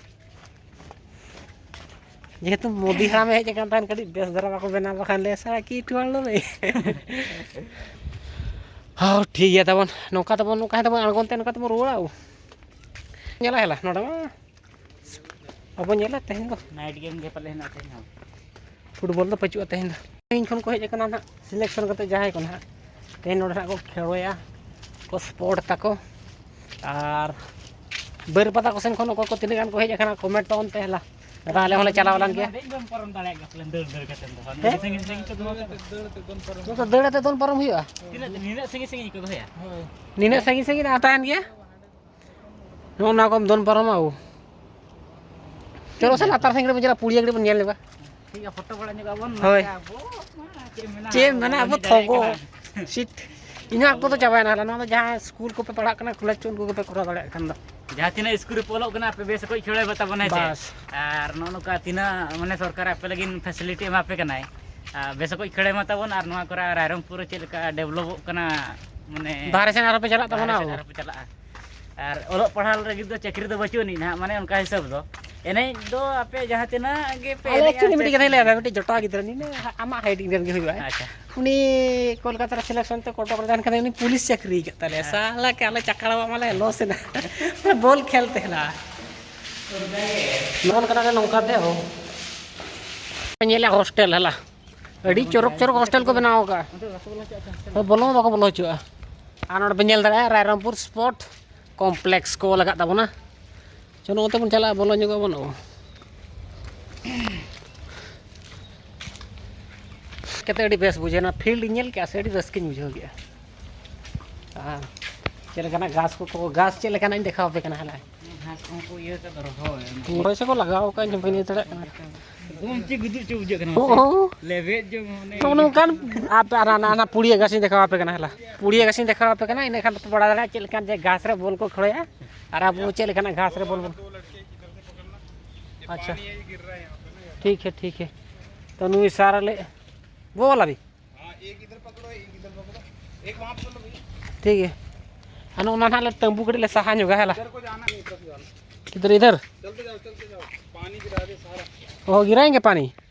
ᱡᱮᱦᱮᱛᱩ ᱢᱳᱫᱤ ᱦᱟᱲᱟᱢᱮ ᱦᱮᱡ ᱟᱠᱟᱱ ᱛᱟᱦᱮᱱ, ᱠᱟᱹᱴᱤᱡ ᱵᱮᱥ ᱫᱷᱟᱨᱟ ᱵᱟᱠᱚ ᱵᱮᱱᱟᱣ ᱵᱟᱠᱷᱟᱱ ᱞᱮ ᱥᱟᱲᱟ ᱠᱤ ᱴᱩᱣᱟᱞ ᱫᱚ ᱵᱮ᱾ ᱦᱚᱸ, ᱴᱷᱤᱠ ᱜᱮᱭᱟ ᱛᱟᱵᱚᱱ, ᱱᱚᱝᱠᱟ ᱛᱟᱵᱚᱱ, ᱱᱚᱝᱠᱟ ᱛᱟᱵᱚᱱ ᱟᱬᱜᱚᱱ ᱛᱮ ᱱᱚᱝᱠᱟ ᱛᱮᱵᱚᱱ ᱨᱩᱣᱟᱹᱲᱟ᱾ ᱧᱮᱞᱟ ᱦᱮᱞᱟ ᱱᱚᱰᱮ ᱢᱟ ᱵᱟᱵᱚ ᱧᱮᱞᱟ ᱛᱮᱦᱮᱧ ᱫᱚ᱾ ᱱᱟᱭᱤᱴ ᱜᱮᱢ ᱜᱮ ᱯᱟᱞᱮ ᱦᱮᱱᱟᱜ ᱛᱮᱦᱮᱧ ᱦᱚᱸ᱾ ᱯᱷᱩᱴᱵᱚᱞ ᱫᱚ ᱯᱟᱹᱪᱩᱜᱼᱟ ᱛᱮᱦᱮᱧ ᱫᱚ᱾ ᱛᱮᱦᱮᱧ ᱠᱷᱚᱱ ᱠᱚ ᱦᱮᱡ ᱟᱠᱟᱱᱟ ᱱᱟᱦᱟᱜ ᱥᱤᱞᱮᱠᱥᱚᱱ ᱠᱟᱛᱮ ᱡᱟᱦᱟᱸᱭ ᱠᱚ ᱱᱟᱦᱟᱜ ᱛᱮᱦᱮᱧ ᱱᱚᱰᱮ ᱱᱟᱦᱟᱜ ᱠᱚ ᱠᱷᱮᱞᱳᱭᱟ ᱠᱚ ᱥᱯᱳᱨᱴ ᱛᱟᱠᱚ᱾ ᱟᱨ ᱵᱟᱹᱨᱯᱟᱫᱟ ᱠᱚ ᱥᱮᱱ ᱠᱷᱚᱱ ᱚᱠᱚᱭ ᱠᱚ ᱛᱤᱱᱟᱹᱜ ᱜᱟᱱ ᱠᱚ ᱦᱮᱡ ᱟᱠᱟᱱᱟ ᱠᱚᱢᱮᱱᱴ ᱛᱟᱵᱚᱱ ᱯᱮ ᱦᱮᱞᱟ᱾ ᱫᱟᱫᱟ ᱟᱞᱮ ᱦᱚᱸᱞᱮ ᱪᱟᱞᱟᱣ ᱞᱮᱱ ᱜᱮᱭᱟ᱾ ᱫᱮᱡ ᱵᱟᱢ ᱯᱟᱨᱚᱢ ᱫᱟᱲᱮᱭᱟᱜ ᱜᱮᱭᱟ ᱯᱟᱞᱮᱱ ᱫᱟᱹᱲ ᱫᱟᱹᱲ ᱠᱟᱛᱮ ᱫᱚ᱾ ᱦᱮᱸ? ᱥᱟᱺᱜᱤᱧ ᱥᱟᱺᱜᱤᱧ ᱠᱚ ᱫᱚᱦᱚ ᱠᱟᱜᱼᱟ᱾ ᱱᱚᱛᱮ ᱫᱟᱹᱲ ᱟᱛᱮ ᱫᱚᱱ ᱯᱟᱨᱚᱢ ᱦᱩᱭᱩᱜᱼᱟ᱾ ᱛᱤᱱᱟᱹᱜ ᱱᱤᱱᱟᱹᱜ ᱥᱟᱺᱜᱤᱧ ᱥᱟᱺᱜᱤᱧ ᱠᱚ ᱫᱚᱦᱚᱭᱟ? ᱦᱳᱭ᱾ ᱱᱤᱱᱟᱹᱜ ᱥᱟᱺᱜᱤᱧ ᱥᱟᱺᱜᱤᱧ ᱟᱨ ᱛᱟᱦᱮᱱ ᱜᱮᱭᱟ᱾ ᱱᱚᱜᱼᱚ ᱱᱚᱣᱟ ᱠᱚᱢ ᱫᱚᱱ ᱯᱟᱨᱚᱢᱟ ᱳ᱾ ᱪᱚᱞᱚ ᱥᱮ ᱞᱟᱛᱟᱨ ᱥᱮᱱ ᱜᱮ ᱵᱚᱱ ᱪᱟᱞᱟᱜᱼᱟ, ᱯᱩᱲᱤᱭᱟᱹ ᱜᱮ ᱵᱚᱱ ᱧᱮᱞ ᱧᱚᱜᱟ᱾ ᱴᱷᱤᱠ ᱜᱮᱭᱟ, ᱯᱷᱳᱴᱳ ᱵᱟᱲᱟ ᱧᱚᱜ ᱟᱵᱚᱱ᱾ ᱦᱳᱭ᱾ ᱟᱵᱚ ᱢᱟ ᱪᱮᱫ ᱮᱢ ᱢᱮᱱᱟ, ᱪᱮᱫ ᱮᱢ ᱢᱮᱱᱟ, ᱟᱵᱚ ᱟᱵᱚ ᱵᱚᱱ ᱮᱱᱮᱡ ᱫᱟᱲᱮᱭᱟᱜ ᱛᱷᱚᱜᱚ᱾ ᱠᱟᱱᱟ᱾ ᱥᱤᱴ᱾ ᱤᱧᱟᱹᱜ ᱚᱠᱛᱚ ᱫᱚ ᱪᱟᱵᱟᱭᱮᱱᱟ, ᱱᱚᱣᱟ ᱫᱚ ᱡᱟᱦᱟᱸ ᱥᱠᱩᱞ ᱠᱚᱯᱮ ᱯᱟᱲᱦᱟᱜ ᱠᱟᱱᱟ, ᱠᱚᱞᱮᱡᱽ ᱠᱚ, ᱩᱱᱠᱩ ᱜᱮᱯᱮ ᱠᱚᱨᱟᱣ ᱫᱟᱲᱮᱭᱟᱜ ᱠᱷᱟᱱ ᱫᱚ᱾ ᱡᱟᱦᱟᱸ ᱛᱤᱱᱟᱹᱜ ᱥᱠᱩᱞ ᱨᱮᱯᱮ ᱚᱞᱚᱜ ᱠᱟᱱᱟ, ᱟᱯᱮ ᱵᱮᱥ ᱚᱠᱚᱡ ᱠᱷᱮᱞᱳᱭ ᱢᱮ ᱛᱟᱵᱚᱱ, ᱦᱮᱸ ᱪᱮ? ᱵᱟᱥ᱾ ᱟᱨ ᱱᱚᱜᱼᱚ ᱱᱚᱝᱠᱟ ᱛᱤᱱᱟᱹᱜ, ᱢᱟᱱᱮ, ᱥᱚᱨᱠᱟᱨ ᱟᱯᱮ ᱞᱟᱹᱜᱤᱫ ᱯᱷᱮᱥᱤᱞᱤᱴᱤ ᱮᱢᱟ ᱯᱮ ᱠᱟᱱᱟᱭ, ᱟᱨ ᱵᱮᱥ ᱚᱠᱚᱡ ᱠᱷᱮᱞᱳᱭ ᱢᱟ ᱛᱟᱵᱚᱱ, ᱟᱨ ᱱᱚᱣᱟ ᱠᱚᱨᱮ ᱨᱟᱭᱨᱚᱝᱯᱩᱨ ᱨᱮ ᱪᱮᱫ ᱞᱮᱠᱟ ᱰᱮᱵᱷᱞᱚᱯᱚᱜ ᱠᱟᱱᱟ, ᱢᱟᱱᱮ, ᱵᱟᱦᱨᱮ ᱥᱮᱱ ᱟᱨᱦᱚᱸ ᱯᱮ ᱪᱟᱞᱟᱜ ᱵᱟᱦᱨᱮ ᱛᱟᱵᱚᱱᱟ ᱥᱮᱫ ᱳ᱾ ᱟᱨᱦᱚᱸ ᱯᱮ ᱪᱟᱞᱟᱜᱼᱟ᱾ ᱟᱨ ᱚᱞᱚᱜ ᱯᱟᱲᱦᱟᱣ ᱞᱟᱹᱜᱤᱫ ᱫᱚ ᱪᱟᱹᱠᱨᱤ ᱫᱚ ᱵᱟᱹᱪᱩᱜ ᱟᱹᱱᱤᱡ ᱱᱟᱦᱟᱜ, ᱢᱟᱱᱮ, ᱚᱱᱠᱟ ᱦᱤᱥᱟᱹᱵ ᱫᱚ᱾ ᱮᱱᱮᱡ ᱫᱚ ᱟᱯᱮ ᱡᱟᱦᱟᱸ ᱛᱤᱱᱟᱹᱜ ᱜᱮ ᱯᱮ ᱟᱞᱮ ᱮᱱᱮᱡᱼᱟ, actually ᱢᱤᱫᱴᱤᱡ ᱠᱟᱛᱷᱟᱧ ᱞᱟᱹᱭᱟ, ᱢᱤᱫᱴᱤᱡ ᱡᱚᱴᱟᱣ ᱜᱤᱫᱽᱨᱟᱹ, ᱱᱤᱱᱟᱹᱜ ᱟᱢᱟᱜ height ᱤᱧ ᱨᱮᱱ ᱜᱮ ᱦᱩᱭᱩᱜᱼᱟ᱾ ᱟᱪᱪᱷᱟ᱾ ᱩᱱᱤ ᱠᱳᱞᱠᱟᱛᱟ ᱨᱮ ᱥᱤᱞᱮᱠᱥᱚᱱ ᱛᱮ ᱠᱚᱴᱚᱠ ᱨᱮ ᱛᱟᱦᱮᱱ ᱠᱷᱟᱱ ᱩᱱᱤ ᱯᱩᱞᱤᱥ ᱪᱟᱹᱠᱨᱤ ᱟᱠᱟᱫ ᱛᱟᱞᱮᱭᱟ᱾ ᱦᱮᱸ᱾ ᱥᱟᱞᱟ ᱠᱮ ᱟᱞᱮ ᱪᱟᱠᱲᱟᱣᱟᱜ ᱢᱟᱞᱮ ᱞᱚᱥ ᱮᱱᱟ᱾ ᱵᱚᱞ ᱠᱷᱮᱞ ᱛᱮ ᱦᱮᱱᱟᱜᱼᱟ᱾ ᱱᱚᱜᱼᱚ ᱱᱚᱝᱠᱟᱱᱟᱜ ᱜᱮ ᱱᱚᱝᱠᱟ ᱛᱮ ᱦᱚᱸ᱾ ᱧᱮᱞᱟ ᱦᱳᱥᱴᱮᱞ ᱦᱮᱞᱟ᱾ ᱟᱹᱰᱤ ᱪᱚᱨᱚᱠ ᱪᱚᱨᱚᱠ ᱦᱳᱥᱴᱮᱞ ᱠᱚ ᱵᱮᱱᱟᱣ ᱟᱠᱟᱫᱼᱟ᱾ ᱦᱳᱭ, ᱵᱚᱞᱚ ᱦᱚᱸ ᱵᱟᱠᱚ ᱵᱚᱞᱚ ᱦᱚᱪᱚᱣᱟᱜᱼᱟ᱾ ᱟᱨ ᱱᱚᱰᱮ ᱯᱮ ᱧᱮᱞ ᱫᱟᱲᱮᱭᱟᱜᱼᱟ ᱨᱟᱭᱨᱚᱝᱯᱩᱨ ᱥᱯᱳᱨᱴ ᱠᱚᱢᱯᱞᱮᱠᱥ ᱠᱚ ᱚᱞ ᱟᱠᱟᱫ ᱛᱟᱵᱚᱱᱟ᱾ ᱪᱚ, ᱱᱚᱜᱼᱚ ᱛᱮᱵᱚᱱ ᱪᱟᱞᱟᱜᱼᱟ, ᱵᱚᱞᱚ ᱧᱚᱜᱚᱜ ᱟᱵᱚᱱ᱾ ᱠᱟᱛᱮ ᱟᱹᱰᱤ ᱵᱮᱥ ᱵᱩᱡᱷᱟᱹᱣ ᱮᱱᱟ, field ᱤᱧ ᱧᱮᱞ ᱠᱮᱜᱼᱟ ᱥᱮ, ᱟᱹᱰᱤ ᱨᱟᱹᱥᱠᱟᱹᱧ ᱵᱩᱡᱷᱟᱹᱣ ᱠᱮᱜᱼᱟ᱾ ᱟᱨ ᱪᱮᱫ ᱞᱮᱠᱟᱱᱟᱜ ᱜᱷᱟᱥ ᱠᱚ, ᱜᱷᱟᱥ ᱪᱮᱫ ᱞᱮᱠᱟᱱᱟᱜ ᱤᱧ ᱫᱮᱠᱷᱟᱣ ᱟᱯᱮ ᱠᱟᱱᱟ ᱦᱟᱸᱜ᱾ ᱜᱷᱟᱥ ᱠᱚᱦᱚᱸ ᱠᱚ ᱤᱭᱟᱹ ᱠᱟᱫᱟ, ᱨᱚᱦᱚᱭ᱾ ᱨᱚᱦᱚᱭ ᱥᱮ ᱠᱚ ᱞᱟᱜᱟᱣ ᱠᱟᱜᱼᱟ, ᱤᱧ ᱦᱚᱸ ᱵᱟᱹᱧ ᱞᱟᱹᱭ ᱫᱟᱲᱮᱭᱟᱜ ᱠᱟᱱᱟ᱾ ᱮᱠᱫᱚᱢ ᱪᱮᱫ ᱜᱩᱫᱩᱜ ᱪᱚ ᱵᱩᱡᱷᱟᱹᱜ ᱠᱟᱱᱟ᱾ ᱚ, ᱚ᱾ ᱞᱮᱵᱮᱫ ᱡᱚᱝ ᱢᱟᱱᱮ ᱱᱚᱜᱼᱚ ᱱᱚᱝᱠᱟᱱ, ᱟᱯᱮ ᱚᱱᱟ, ᱚᱱᱟ, ᱚᱱᱟ ᱯᱩᱲᱤᱭᱟᱹ ᱜᱷᱟᱥ ᱤᱧ ᱫᱮᱠᱷᱟᱣ ᱟᱯᱮ ᱠᱟᱱᱟ, ᱦᱮᱞᱟ᱾ ᱯᱩᱲᱤᱭᱟᱹ ᱜᱷᱟᱥ ᱤᱧ ᱫᱮᱠᱷᱟᱣ ᱟᱯᱮ ᱠᱟᱱᱟ, ᱤᱱᱟᱹ ᱠᱷᱟᱱ ᱫᱚᱯᱮ ᱵᱟᱲᱟᱭ ᱫᱟᱲᱮᱭᱟᱜᱼᱟ ᱪᱮᱫ ᱞᱮᱠᱟᱱ ᱡᱮ ᱜᱷᱟᱥ ᱨᱮ ᱵᱚᱞ ᱠᱚ ᱠᱷᱟᱹᱲᱮᱜᱼᱟ ᱟᱨ ᱟᱵᱚ ᱪᱮᱫ ᱞᱮᱠᱟᱱᱟᱜ ᱜᱷᱟᱥ ᱨᱮ ᱵᱚᱞ ᱵᱚᱱ᱾ ᱟᱪᱪᱷᱟ, ᱴᱷᱤᱠ ᱦᱮ, ᱴᱷᱤᱠ ᱦᱮ᱾ ᱛᱚ ᱱᱩᱭ ᱥᱟᱨ ᱞᱮ ᱵᱚᱞ ᱟᱵᱤ᱾ हाँ, एक इधर पकड़ो, एक इधर पकड़ो, एक वहाँ पकड़ लो भैया। ठीक है। ᱟᱨ ᱚᱱᱟ ᱱᱟᱦᱟᱜ ᱞᱮ ᱛᱟᱹᱢᱵᱩ ᱠᱟᱹᱴᱤᱡ ᱞᱮ ᱥᱟᱦᱟ ᱧᱚᱜᱟ, ᱦᱮᱞᱟ᱾ इधर को जाना नहीं, इधर को जाना। किधर, इधर? चलते जाओ, चलते जाओ, पानी गिरा दे सारा। ओ, गिराएंगे पानी?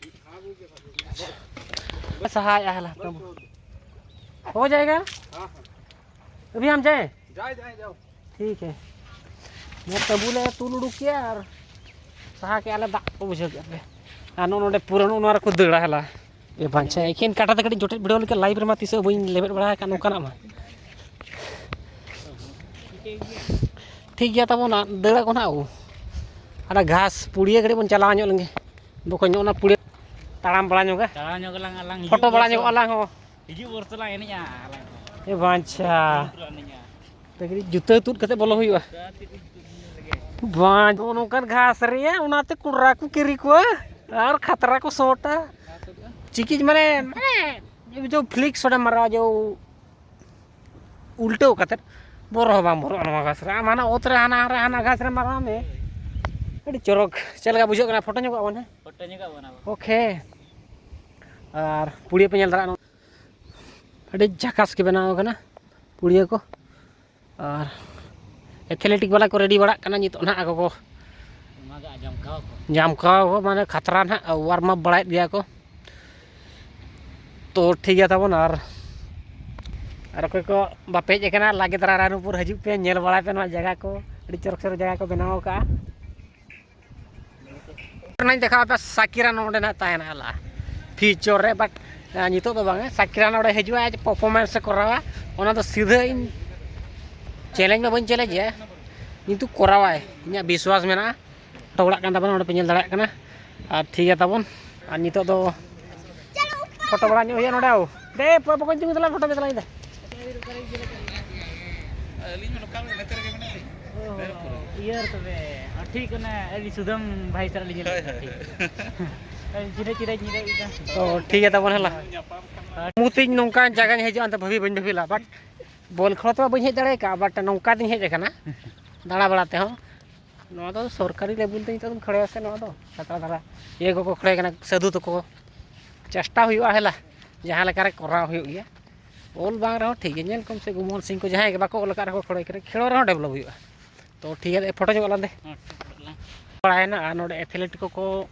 हाँ, वो गिरा दे। ᱥᱟᱦᱟᱭᱮᱜᱼᱟ, ᱦᱮᱞᱟ, ᱛᱟᱹᱢᱵᱩ᱾ हो जाएगा? हाँ, हाँ। अभी हम जाएं? जाए, जाए, जाओ। ठीक है। ᱱᱚᱣᱟ ᱛᱟᱹᱵᱩ ᱞᱮ ᱛᱩᱞ ᱩᱰᱩᱠ ᱠᱮᱜᱼᱟ ᱟᱨ ᱥᱟᱦᱟ ᱠᱮᱜᱼᱟ ᱞᱮ, ᱫᱟᱜ ᱠᱚ ᱵᱩᱡᱷᱟᱹᱣ ᱠᱮᱜᱼᱟ ᱯᱮ᱾ ᱟᱨ ᱱᱚᱜᱼᱚ ᱱᱚᱰᱮ ᱯᱩᱨᱟᱹ ᱱᱚᱜᱼᱚ ᱱᱚᱣᱟ ᱨᱮᱠᱚ ᱫᱟᱹᱲᱟ, ᱦᱮᱞᱟ᱾ ᱮ ᱵᱟᱧᱪᱟ, ᱮᱠᱷᱮᱱ ᱠᱟᱴᱟ ᱛᱮ ᱠᱟᱹᱴᱤᱡ ᱡᱚᱴᱮᱫ ᱵᱷᱤᱲᱟᱹᱣ ᱞᱮᱠᱟ ᱞᱟᱭᱤᱵᱷ ᱨᱮᱢᱟ ᱛᱤᱥ ᱦᱚᱸ ᱵᱟᱹᱧ ᱞᱮᱵᱮᱫ ᱵᱟᱲᱟ ᱟᱠᱟᱫ ᱱᱚᱝᱠᱟᱱᱟᱜ ᱢᱟ᱾ ᱴᱷᱤᱠ ᱜᱮᱭᱟ ᱛᱟᱵᱚᱱᱟ, ᱫᱟᱹᱲᱟ ᱠᱚ ᱱᱟᱦᱟᱜ ᱟᱵᱚ᱾ ᱦᱟᱱᱟ ᱜᱷᱟᱥ ᱯᱩᱲᱤᱭᱟᱹ ᱠᱟᱹᱴᱤᱡ ᱵᱚᱱ ᱪᱟᱞᱟᱣ ᱧᱚᱜ ᱞᱮᱱᱜᱮ᱾ ᱵᱚᱠᱚᱧ, ᱱᱚᱜᱼᱚ ᱱᱟ ᱯᱩᱲᱤᱭᱟᱹ ᱛᱟᱲᱟᱢ ᱵᱟᱲᱟ ᱧᱚᱜᱟ᱾ ᱛᱟᱲᱟᱢ ᱧᱚᱜ ᱟᱞᱟᱝ, ᱟᱞᱟᱝ ᱦᱤᱡᱩᱜ ᱯᱷᱳᱴᱳ ᱵᱟᱲᱟ ᱵᱚᱨᱥᱚ᱾ ᱧᱚᱜ ᱟᱞᱟᱝ ᱦᱚᱸ᱾ ᱦᱤᱡᱩᱜ ᱵᱚᱨᱥᱚ ᱞᱟᱝ ᱮᱱᱮᱡᱼᱟ ᱟᱞᱟᱝ ᱦᱚᱸ᱾ ᱮ ᱵᱟᱧᱪᱟ᱾ ᱯᱩᱨᱟᱹ ᱮᱱᱮᱡᱼᱟ᱾ ᱛᱮ ᱠᱟᱹᱴᱤᱡ ᱡᱩᱛᱟᱹ ᱛᱩᱫ ᱠᱟᱛᱮ ᱵᱚᱞᱚ ᱦᱩᱭᱩᱜᱼᱟ᱾ ᱡᱩᱛᱟᱹ ᱛᱩᱫ ᱞᱟᱹᱜᱤᱫ᱾ ᱵᱟᱝ, ᱱᱚᱜᱼᱚ ᱱᱚᱝᱠᱟᱱ ᱜᱷᱟᱥ ᱨᱮᱭᱟᱜ, ᱚᱱᱟᱛᱮ ᱠᱚᱰᱨᱟ ᱠᱚ ᱠᱤᱨᱤ ᱠᱚᱣᱟ ᱟᱨ ᱠᱷᱟᱛᱨᱟ ᱠᱚ ᱥᱚᱴᱟ᱾ ᱪᱤᱠᱤᱡ ᱢᱟᱱᱮ, ᱢᱟᱱᱮ, ᱡᱚ ᱯᱷᱞᱤᱠ ᱥᱚᱴ ᱮᱢ ᱢᱟᱨᱟᱣᱟ, ᱡᱚ ᱩᱞᱴᱟᱹᱣ ᱠᱟᱛᱮ ᱵᱚᱨᱚ ᱦᱚᱸ ᱵᱟᱝ ᱵᱚᱨᱚᱜᱼᱟ ᱱᱚᱣᱟ ᱜᱷᱟᱥ ᱨᱮ᱾ ᱟᱢ ᱦᱟᱱᱟ ᱚᱛ ᱨᱮ, ᱦᱟᱱᱟ ᱨᱮ, ᱦᱟᱱᱟ ᱜᱷᱟᱥ ᱨᱮ ᱢᱟᱨᱟᱣ ᱢᱮ᱾ ᱟᱹᱰᱤ ᱪᱚᱨᱚᱠ᱾ ᱪᱮᱫ ᱞᱮᱠᱟ ᱵᱩᱡᱷᱟᱹᱜ ᱠᱟᱱᱟ? ᱯᱷᱳᱴᱳ ᱧᱚᱜᱚᱜ ᱟᱵᱚᱱ, ᱦᱮᱸ? ᱯᱷᱳᱴᱳ ᱧᱚᱜᱚᱜ ᱟᱵᱚᱱ ᱟᱵᱚ᱾ ᱳᱠᱮ᱾ ᱟᱨ ᱯᱩᱲᱤᱭᱟᱹ ᱯᱮ ᱧᱮᱞ ᱫᱟᱲᱮᱭᱟᱜᱼᱟ, ᱟᱹᱰᱤ ᱡᱷᱟᱠᱟᱥ ᱜᱮ ᱵᱮᱱᱟᱣ ᱠᱟᱱᱟ ᱯᱩᱲᱤᱭᱟᱹ ᱠᱚ᱾ ᱟᱨ ᱮᱛᱷᱞᱮᱴᱤᱠ ᱵᱟᱞᱟ ᱠᱚ ᱨᱮᱰᱤ ᱵᱟᱲᱟᱜ ᱠᱟᱱᱟ ᱱᱤᱛᱚᱜ ᱱᱟᱦᱟᱜ ᱟᱠᱚ ᱠᱚ᱾ ᱚᱱᱟ ᱜᱮ ᱡᱟᱢᱠᱟᱣ ᱠᱚ᱾ ᱡᱟᱢᱠᱟᱣ ᱠᱚ, ᱢᱟᱱᱮ ᱠᱷᱟᱛᱨᱟ ᱱᱟᱦᱟᱜ ᱣᱟᱨᱢ ᱟᱯ ᱵᱟᱲᱟᱭᱮᱫ ᱜᱮᱭᱟ ᱠᱚ᱾ ᱛᱚ ᱴᱷᱤᱠ ᱜᱮᱭᱟ ᱛᱟᱵᱚᱱ, ᱟᱨ, ᱟᱨ ᱚᱠᱚᱭ ᱠᱚ ᱵᱟᱯᱮ ᱦᱮᱡ ᱟᱠᱟᱱᱟ, ᱞᱟᱜᱮ ᱫᱷᱟᱨᱟ ᱨᱟᱭᱨᱚᱝᱯᱩᱨ ᱦᱤᱡᱩᱜ ᱯᱮ, ᱧᱮᱞ ᱵᱟᱲᱟᱭ ᱯᱮ ᱱᱚᱣᱟ ᱡᱟᱭᱜᱟ ᱠᱚ, ᱟᱹᱰᱤ ᱪᱚᱨᱚᱠ ᱪᱚᱨᱚᱠ ᱡᱟᱭᱜᱟ ᱠᱚ ᱵᱮᱱᱟᱣ ᱟᱠᱟᱫᱼᱟ᱾ ᱚᱱᱟᱧ ᱫᱮᱠᱷᱟᱣ ᱟᱯᱮ, ᱥᱟᱠᱤᱨᱟ ᱱᱚᱰᱮ ᱱᱟᱜ ᱛᱟᱦᱮᱱᱟ ᱦᱟᱞᱟ ᱯᱷᱤᱭᱩᱪᱚᱨ ᱨᱮ, but, ᱟ, ᱱᱤᱛᱚᱜ ᱫᱚ ᱵᱟᱝ, ᱥᱟᱠᱤᱨᱟ ᱱᱚᱰᱮ ᱦᱤᱡᱩᱜᱼᱟ, ᱟᱡ ᱯᱟᱨᱯᱷᱚᱨᱢᱮᱱᱥ ᱮ ᱠᱚᱨᱟᱣᱟ, ᱚᱱᱟ ᱫᱚ ᱥᱤᱫᱷᱟᱹ ᱤᱧ ᱪᱮᱞᱮᱧᱡᱽ ᱢᱟ ᱵᱟᱹᱧ ᱪᱮᱞᱮᱧᱡᱽ ᱜᱮᱭᱟ, ᱠᱤᱱᱛᱩ ᱠᱚᱨᱟᱣᱟᱭ, ᱤᱧᱟᱹᱜ ᱵᱤᱥᱣᱟᱥ ᱢᱮᱱᱟᱜᱼᱟ᱾ ᱯᱷᱳᱴᱳ ᱚᱲᱟᱜ ᱠᱟᱱ ᱛᱟᱵᱚᱱᱟ, ᱚᱸᱰᱮ ᱯᱮ ᱧᱮᱞ ᱫᱟᱲᱮᱭᱟᱜ ᱠᱟᱱᱟ᱾ ᱟᱨ ᱴᱷᱤᱠ ᱜᱮᱭᱟ ᱛᱟᱵᱚᱱ, ᱟᱨ ᱱᱤᱛᱚᱜ ᱫᱚ ᱯᱷᱳᱴᱳ ᱵᱟᱲᱟ ᱧᱚᱜ ᱦᱩᱭᱩᱜᱼᱟ ᱱᱚᱰᱮ᱾ ᱫᱮ, ᱯᱚ-, ᱯᱚᱠᱚᱧ ᱛᱤᱸᱜᱩ ᱛᱟᱞᱟᱝ, ᱯᱷᱳᱴᱳ ᱜᱮ ᱛᱟᱞᱟᱝ ᱤᱧ ᱫᱮ᱾ ᱟᱹᱞᱤᱧ ᱢᱟ ᱞᱳᱠᱟᱞ ᱱᱚᱛᱮ ᱨᱮᱜᱮ ᱢᱮᱱᱟᱜ ᱞᱤᱧ᱾ ᱤᱭᱟᱹ ᱛᱚᱵᱮ, ᱦᱚᱸ, ᱴᱷᱤᱠ ᱚᱱᱟ ᱟᱹᱰᱤ ᱥᱩᱫᱟᱹᱢ ᱵᱷᱟᱭ ᱥᱟᱞᱟᱜ ᱞᱤᱧ ᱧᱮᱞ ᱦᱳᱭ, ᱠᱮᱫᱟ, ᱦᱳᱭ᱾ ᱴᱷᱤᱠ᱾ ᱟᱹᱰᱤ ᱪᱤᱨᱟᱹ ᱪᱤᱨᱟᱹᱧ ᱧᱮᱞᱮᱫ ᱠᱮᱫᱟ᱾ ᱛᱚ, ᱴᱷᱤᱠ ᱜᱮᱭᱟ ᱛᱟᱵᱚᱱ ᱦᱮᱞᱟ᱾ ᱦᱳᱭ᱾ ᱢᱩᱛᱤᱧ ᱱᱚᱝᱠᱟᱱ ᱡᱟᱭᱜᱟᱧ ᱦᱤᱡᱩᱜᱼᱟ, ᱚᱱᱛᱮ ᱵᱷᱟᱹᱵᱤ ᱵᱟᱹᱧ ᱵᱷᱟᱹᱵᱤ ᱞᱮᱫᱟ, but ᱵᱚᱞ ᱠᱷᱮᱞᱳ ᱛᱮᱢᱟ ᱵᱟᱹᱧ ᱦᱮᱡ ᱫᱟᱲᱮ ᱠᱟᱜᱼᱟ, but ᱱᱚᱝᱠᱟ ᱛᱤᱧ ᱦᱮᱡ ᱟᱠᱟᱱᱟ ᱫᱟᱬᱟ ᱵᱟᱲᱟ ᱛᱮᱦᱚᱸ᱾ ᱱᱚᱣᱟ ᱫᱚ ᱥᱚᱨᱠᱟᱨᱤ level ᱛᱮ ᱱᱤᱛᱚᱜ ᱫᱚᱢ ᱠᱷᱮᱞᱳᱭᱟ ᱥᱮ, ᱱᱚᱣᱟ ᱫᱚ ᱥᱟᱱᱛᱟᱲ ᱫᱷᱟᱨᱟ ᱤᱭᱟᱹ ᱠᱚᱠᱚ ᱠᱷᱮᱞᱳᱭ ᱠᱟᱱᱟ, ᱥᱟᱹᱫᱷᱩ ᱛᱟᱠᱚ᱾ ᱪᱮᱥᱴᱟ ᱦᱩᱭᱩᱜᱼᱟ ᱦᱮᱞᱟ, ᱡᱟᱦᱟᱸ ᱞᱮᱠᱟ ᱨᱮ ᱠᱚᱨᱟᱣ ᱦᱩᱭᱩᱜ ᱜᱮᱭᱟ᱾ ᱚᱞ ᱵᱟᱝ ᱨᱮᱦᱚᱸ ᱴᱷᱤᱠ ᱜᱮᱭᱟ, ᱧᱮᱞ ᱠᱚᱢ ᱥᱮ ᱜᱩᱢᱚᱞ ᱥᱤᱝ ᱠᱚ ᱡᱟᱦᱟᱸᱭ ᱜᱮ ᱵᱟᱠᱚ ᱚᱞ ᱟᱠᱟᱫ ᱨᱮᱦᱚᱸ ᱠᱷᱮᱞᱳ ᱨᱮᱦᱚᱸ develop ᱦᱩᱭᱩᱜᱼᱟ᱾ ᱛᱚ ᱴᱷᱤᱠ ᱜᱮᱭᱟ, ᱯᱷᱳᱴᱳ ᱧᱚᱜ ᱟᱞᱟᱝ ᱫᱮ᱾ ᱦᱮᱸ, ᱯᱷᱳᱴᱳ ᱞᱟᱝ᱾ ᱵᱟᱲᱟᱭᱮᱱᱟ, ᱟᱨ ᱱᱚᱰᱮ athlete ᱠᱚᱠᱚ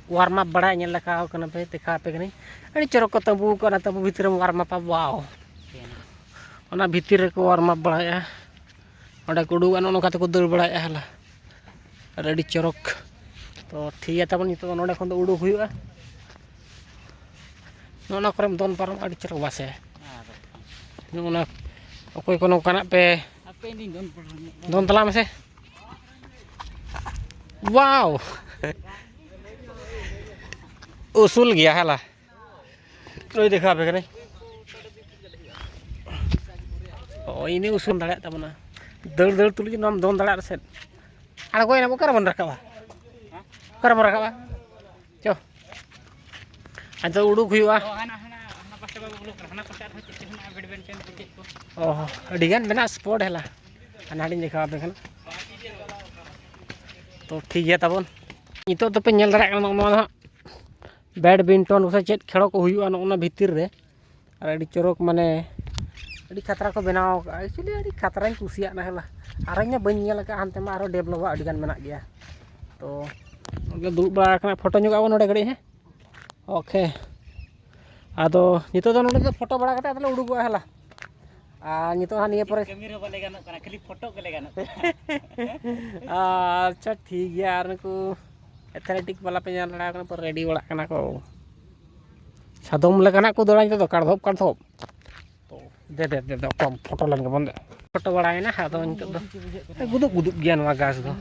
warm up ᱵᱟᱲᱟᱭᱟ, ᱧᱮᱞ ᱞᱮᱠᱟ ᱠᱟᱱᱟ ᱯᱮ, ᱫᱮᱠᱷᱟᱣ ᱟᱯᱮ ᱠᱟᱹᱱᱟᱹᱧ᱾ ᱟᱹᱰᱤ ᱪᱚᱨᱚᱠ ᱠᱚ ᱛᱟᱹᱵᱩ ᱠᱚ, ᱚᱱᱟ ᱛᱟᱹᱵᱩ ᱵᱷᱤᱛᱨᱤ ᱨᱮᱢ warm up ᱟ, wow᱾ ᱚᱱᱟ ᱵᱷᱤᱛᱤᱨ ᱨᱮᱠᱚ warm up ᱵᱟᱲᱟᱭᱮᱫᱼᱟ, ᱚᱸᱰᱮ ᱠᱚ ᱩᱰᱩᱠᱚᱜᱼᱟ, ᱱᱚᱜᱼᱚ ᱱᱚᱝᱠᱟ ᱛᱮᱠᱚ ᱫᱟᱹᱲ ᱵᱟᱲᱟᱭᱮᱫᱼᱟ ᱦᱮᱞᱟ, ᱟᱨ ᱟᱹᱰᱤ ᱪᱚᱨᱚᱠ᱾ ᱛᱚ ᱴᱷᱤᱠ ᱜᱮᱭᱟ ᱛᱟᱵᱚᱱ, ᱱᱤᱛᱚᱜ ᱫᱚ ᱱᱚᱸᱰᱮ ᱠᱷᱚᱱ ᱫᱚ ᱩᱰᱩᱠ ᱦᱩᱭᱩᱜᱼᱟ᱾ ᱱᱚᱜᱼᱚ ᱱᱚᱣᱟ ᱠᱚᱨᱮᱢ ᱫᱚᱱ ᱯᱟᱨᱚᱢᱚᱜᱼᱟ, ᱟᱹᱰᱤ ᱪᱚᱨᱚᱠ ᱵᱟᱥᱮ᱾ ᱱᱚᱜᱼᱚ ᱱᱚᱣᱟ ᱚᱠᱚᱭ ᱠᱚ ᱱᱚᱝᱠᱟᱱᱟᱜ ᱯᱮ ᱦᱟᱯᱮ ᱤᱧ ᱫᱚᱧ ᱫᱚᱱ ᱯᱟᱨᱚᱢ ᱧᱚᱜ ᱫᱚᱱ ᱛᱟᱞᱟᱝ ᱢᱮᱥᱮ᱾ wow᱾ ᱩᱥᱩᱞ ᱜᱮᱭᱟ ᱦᱮᱞᱟ᱾ ᱳᱭ ᱫᱮᱠᱷᱟᱣ ᱟᱯᱮ ᱠᱟᱹᱱᱟᱹᱧ᱾ ᱳᱭ ᱤᱱᱟᱹ ᱩᱥᱩᱞ ᱫᱟᱲᱮᱭᱟᱜ ᱛᱟᱵᱚᱱᱟ᱾ ᱫᱟᱹᱲ ᱫᱟᱹᱲ ᱛᱩᱞᱩᱡ ᱱᱚᱣᱟᱢ ᱫᱚᱱ ᱫᱟᱲᱮᱭᱟᱜ ᱥᱮᱫ᱾ ᱟᱬᱜᱚᱭᱮᱱᱟ, ᱚᱠᱟᱨᱮᱵᱚᱱ ᱨᱟᱠᱟᱵᱟ? ᱚᱠᱟᱨᱮᱵᱚᱱ ᱨᱟᱠᱟᱵᱟ? ᱪᱚ᱾ ᱟᱫᱚ ᱩᱰᱩᱠ ᱦᱩᱭᱩᱜᱼᱟ᱾ ᱚ, ᱦᱟᱱᱟ, ᱦᱟᱱᱟ, ᱦᱟᱱᱟ ᱯᱟᱥᱴᱟ ᱵᱟᱵᱚ ᱵᱚᱞᱚ ᱠᱟᱱᱟ᱾ ᱦᱟᱱᱟ ᱯᱟᱥᱴᱟ ᱟᱨᱦᱚᱸ ᱪᱮᱫ ᱪᱚ ᱢᱮᱱᱟᱜᱼᱟ, badminton ᱠᱚ ᱪᱮᱫ ᱠᱚ᱾ ᱚ, ᱟᱹᱰᱤᱜᱟᱱ ᱢᱮᱱᱟᱜᱼᱟ sport ᱦᱮᱞᱟ᱾ ᱦᱟᱱᱟ ᱦᱟᱸᱰᱤᱧ ᱫᱮᱠᱷᱟᱣ ᱟᱯᱮ ᱠᱟᱱᱟ᱾ ᱛᱚ, ᱴᱷᱤᱠ ᱜᱮᱭᱟ ᱛᱟᱵᱚᱱ᱾ ᱱᱤᱛᱚᱜ ᱫᱚᱯᱮ ᱧᱮᱞ ᱫᱟᱲᱮᱭᱟᱜ ᱠᱟᱱᱟ, ᱱᱚᱜᱼᱚ ᱱᱚᱣᱟ ᱫᱚ ᱦᱟᱸᱜ badminton ᱠᱚ ᱥᱮ ᱪᱮᱫ ᱠᱷᱮᱞᱳ ᱠᱚ ᱦᱩᱭᱩᱜᱼᱟ ᱱᱚᱜᱼᱚ ᱱᱟ ᱵᱷᱤᱛᱤᱨ ᱨᱮ᱾ ᱟᱨ ᱟᱹᱰᱤ ᱪᱚᱨᱚᱠ, ᱢᱟᱱᱮ, ᱟᱹᱰᱤ ᱠᱷᱟᱛᱨᱟ ᱠᱚ ᱵᱮᱱᱟᱣ ᱠᱟᱜᱼᱟ᱾ Actually, ᱟᱹᱰᱤ ᱠᱷᱟᱛᱨᱟᱧ ᱠᱩᱥᱤᱭᱟᱜ ᱠᱟᱱᱟ ᱦᱮᱞᱟ᱾ ᱟᱨ ᱤᱧ ᱢᱟ ᱵᱟᱹᱧ ᱧᱮᱞ ᱟᱠᱟᱫᱼᱟ, ᱦᱟᱱᱛᱮ ᱢᱟ ᱟᱨᱦᱚᱸ develop ᱟᱜ ᱟᱹᱰᱤᱜᱟᱱ ᱢᱮᱱᱟᱜ ᱜᱮᱭᱟ᱾ ᱛᱚ, ᱱᱚᱰᱮ ᱫᱩᱲᱩᱵ ᱵᱟᱲᱟ ᱟᱠᱟᱱᱟ, ᱯᱷᱳᱴᱳ ᱧᱚᱜ ᱟᱵᱚ ᱱᱚᱰᱮ ᱜᱷᱟᱹᱲᱤᱡ, ᱦᱮᱸ? OK᱾ ᱟᱫᱚ ᱱᱤᱛᱚᱜ ᱫᱚ ᱱᱚᱰᱮ ᱫᱚ ᱯᱷᱳᱴᱳ ᱵᱟᱲᱟ ᱠᱟᱛᱮ ᱟᱫᱚ ᱞᱮ ᱩᱰᱩᱠᱚᱜᱼᱟ ᱦᱮᱞᱟ᱾ ᱟᱨ ᱱᱤᱛᱚᱜ ᱦᱟᱸᱜ ᱱᱤᱭᱟᱹ ᱯᱚᱨᱮ ᱠᱟᱹᱢᱤ ᱨᱮᱦᱚᱸ ᱵᱟᱞᱮ ᱜᱟᱱᱚᱜ ᱠᱟᱱᱟ, ᱠᱷᱟᱹᱞᱤ ᱯᱷᱳᱴᱳ ᱜᱮᱞᱮ ᱜᱟᱱᱚᱜ ᱠᱟᱱᱟ᱾ ᱟᱪᱪᱷᱟ, ᱴᱷᱤᱠ ᱜᱮᱭᱟ᱾ ᱟᱨ ᱱᱩᱠᱩ athletic ᱵᱟᱞᱟ ᱯᱮ ᱧᱮᱞ ᱫᱟᱲᱮᱭᱟᱠᱚ ᱠᱟᱱᱟ, ᱯᱩᱨᱟᱹ ready ᱵᱟᱲᱟᱜ ᱠᱟᱱᱟ ᱠᱚ᱾ ᱥᱟᱫᱚᱢ ᱞᱮᱠᱟᱱᱟᱜ ᱠᱚ ᱫᱟᱹᱲᱟ ᱱᱤᱛᱚᱜ ᱫᱚ, ᱠᱟᱲᱫᱷᱚᱯ ᱠᱟᱲᱫᱷᱚᱯ᱾ ᱛᱚ, ᱫᱮ, ᱫᱮ, ᱫᱮ, ᱫᱮ, ᱚᱠᱚᱭ ᱯᱷᱳᱴᱳ ᱞᱮᱱ ᱜᱮᱵᱚᱱ ᱫᱮ᱾ ᱯᱷᱳᱴᱳ ᱵᱟᱲᱟᱭᱮᱱᱟ, ᱟᱫᱚ ᱱᱤᱛᱚᱜ ᱫᱚ ᱜᱩᱫᱩᱜ ᱜᱩᱫᱩᱜ ᱜᱮᱭᱟ ᱱᱚᱣᱟ ᱜᱷᱟᱥ ᱫᱚ᱾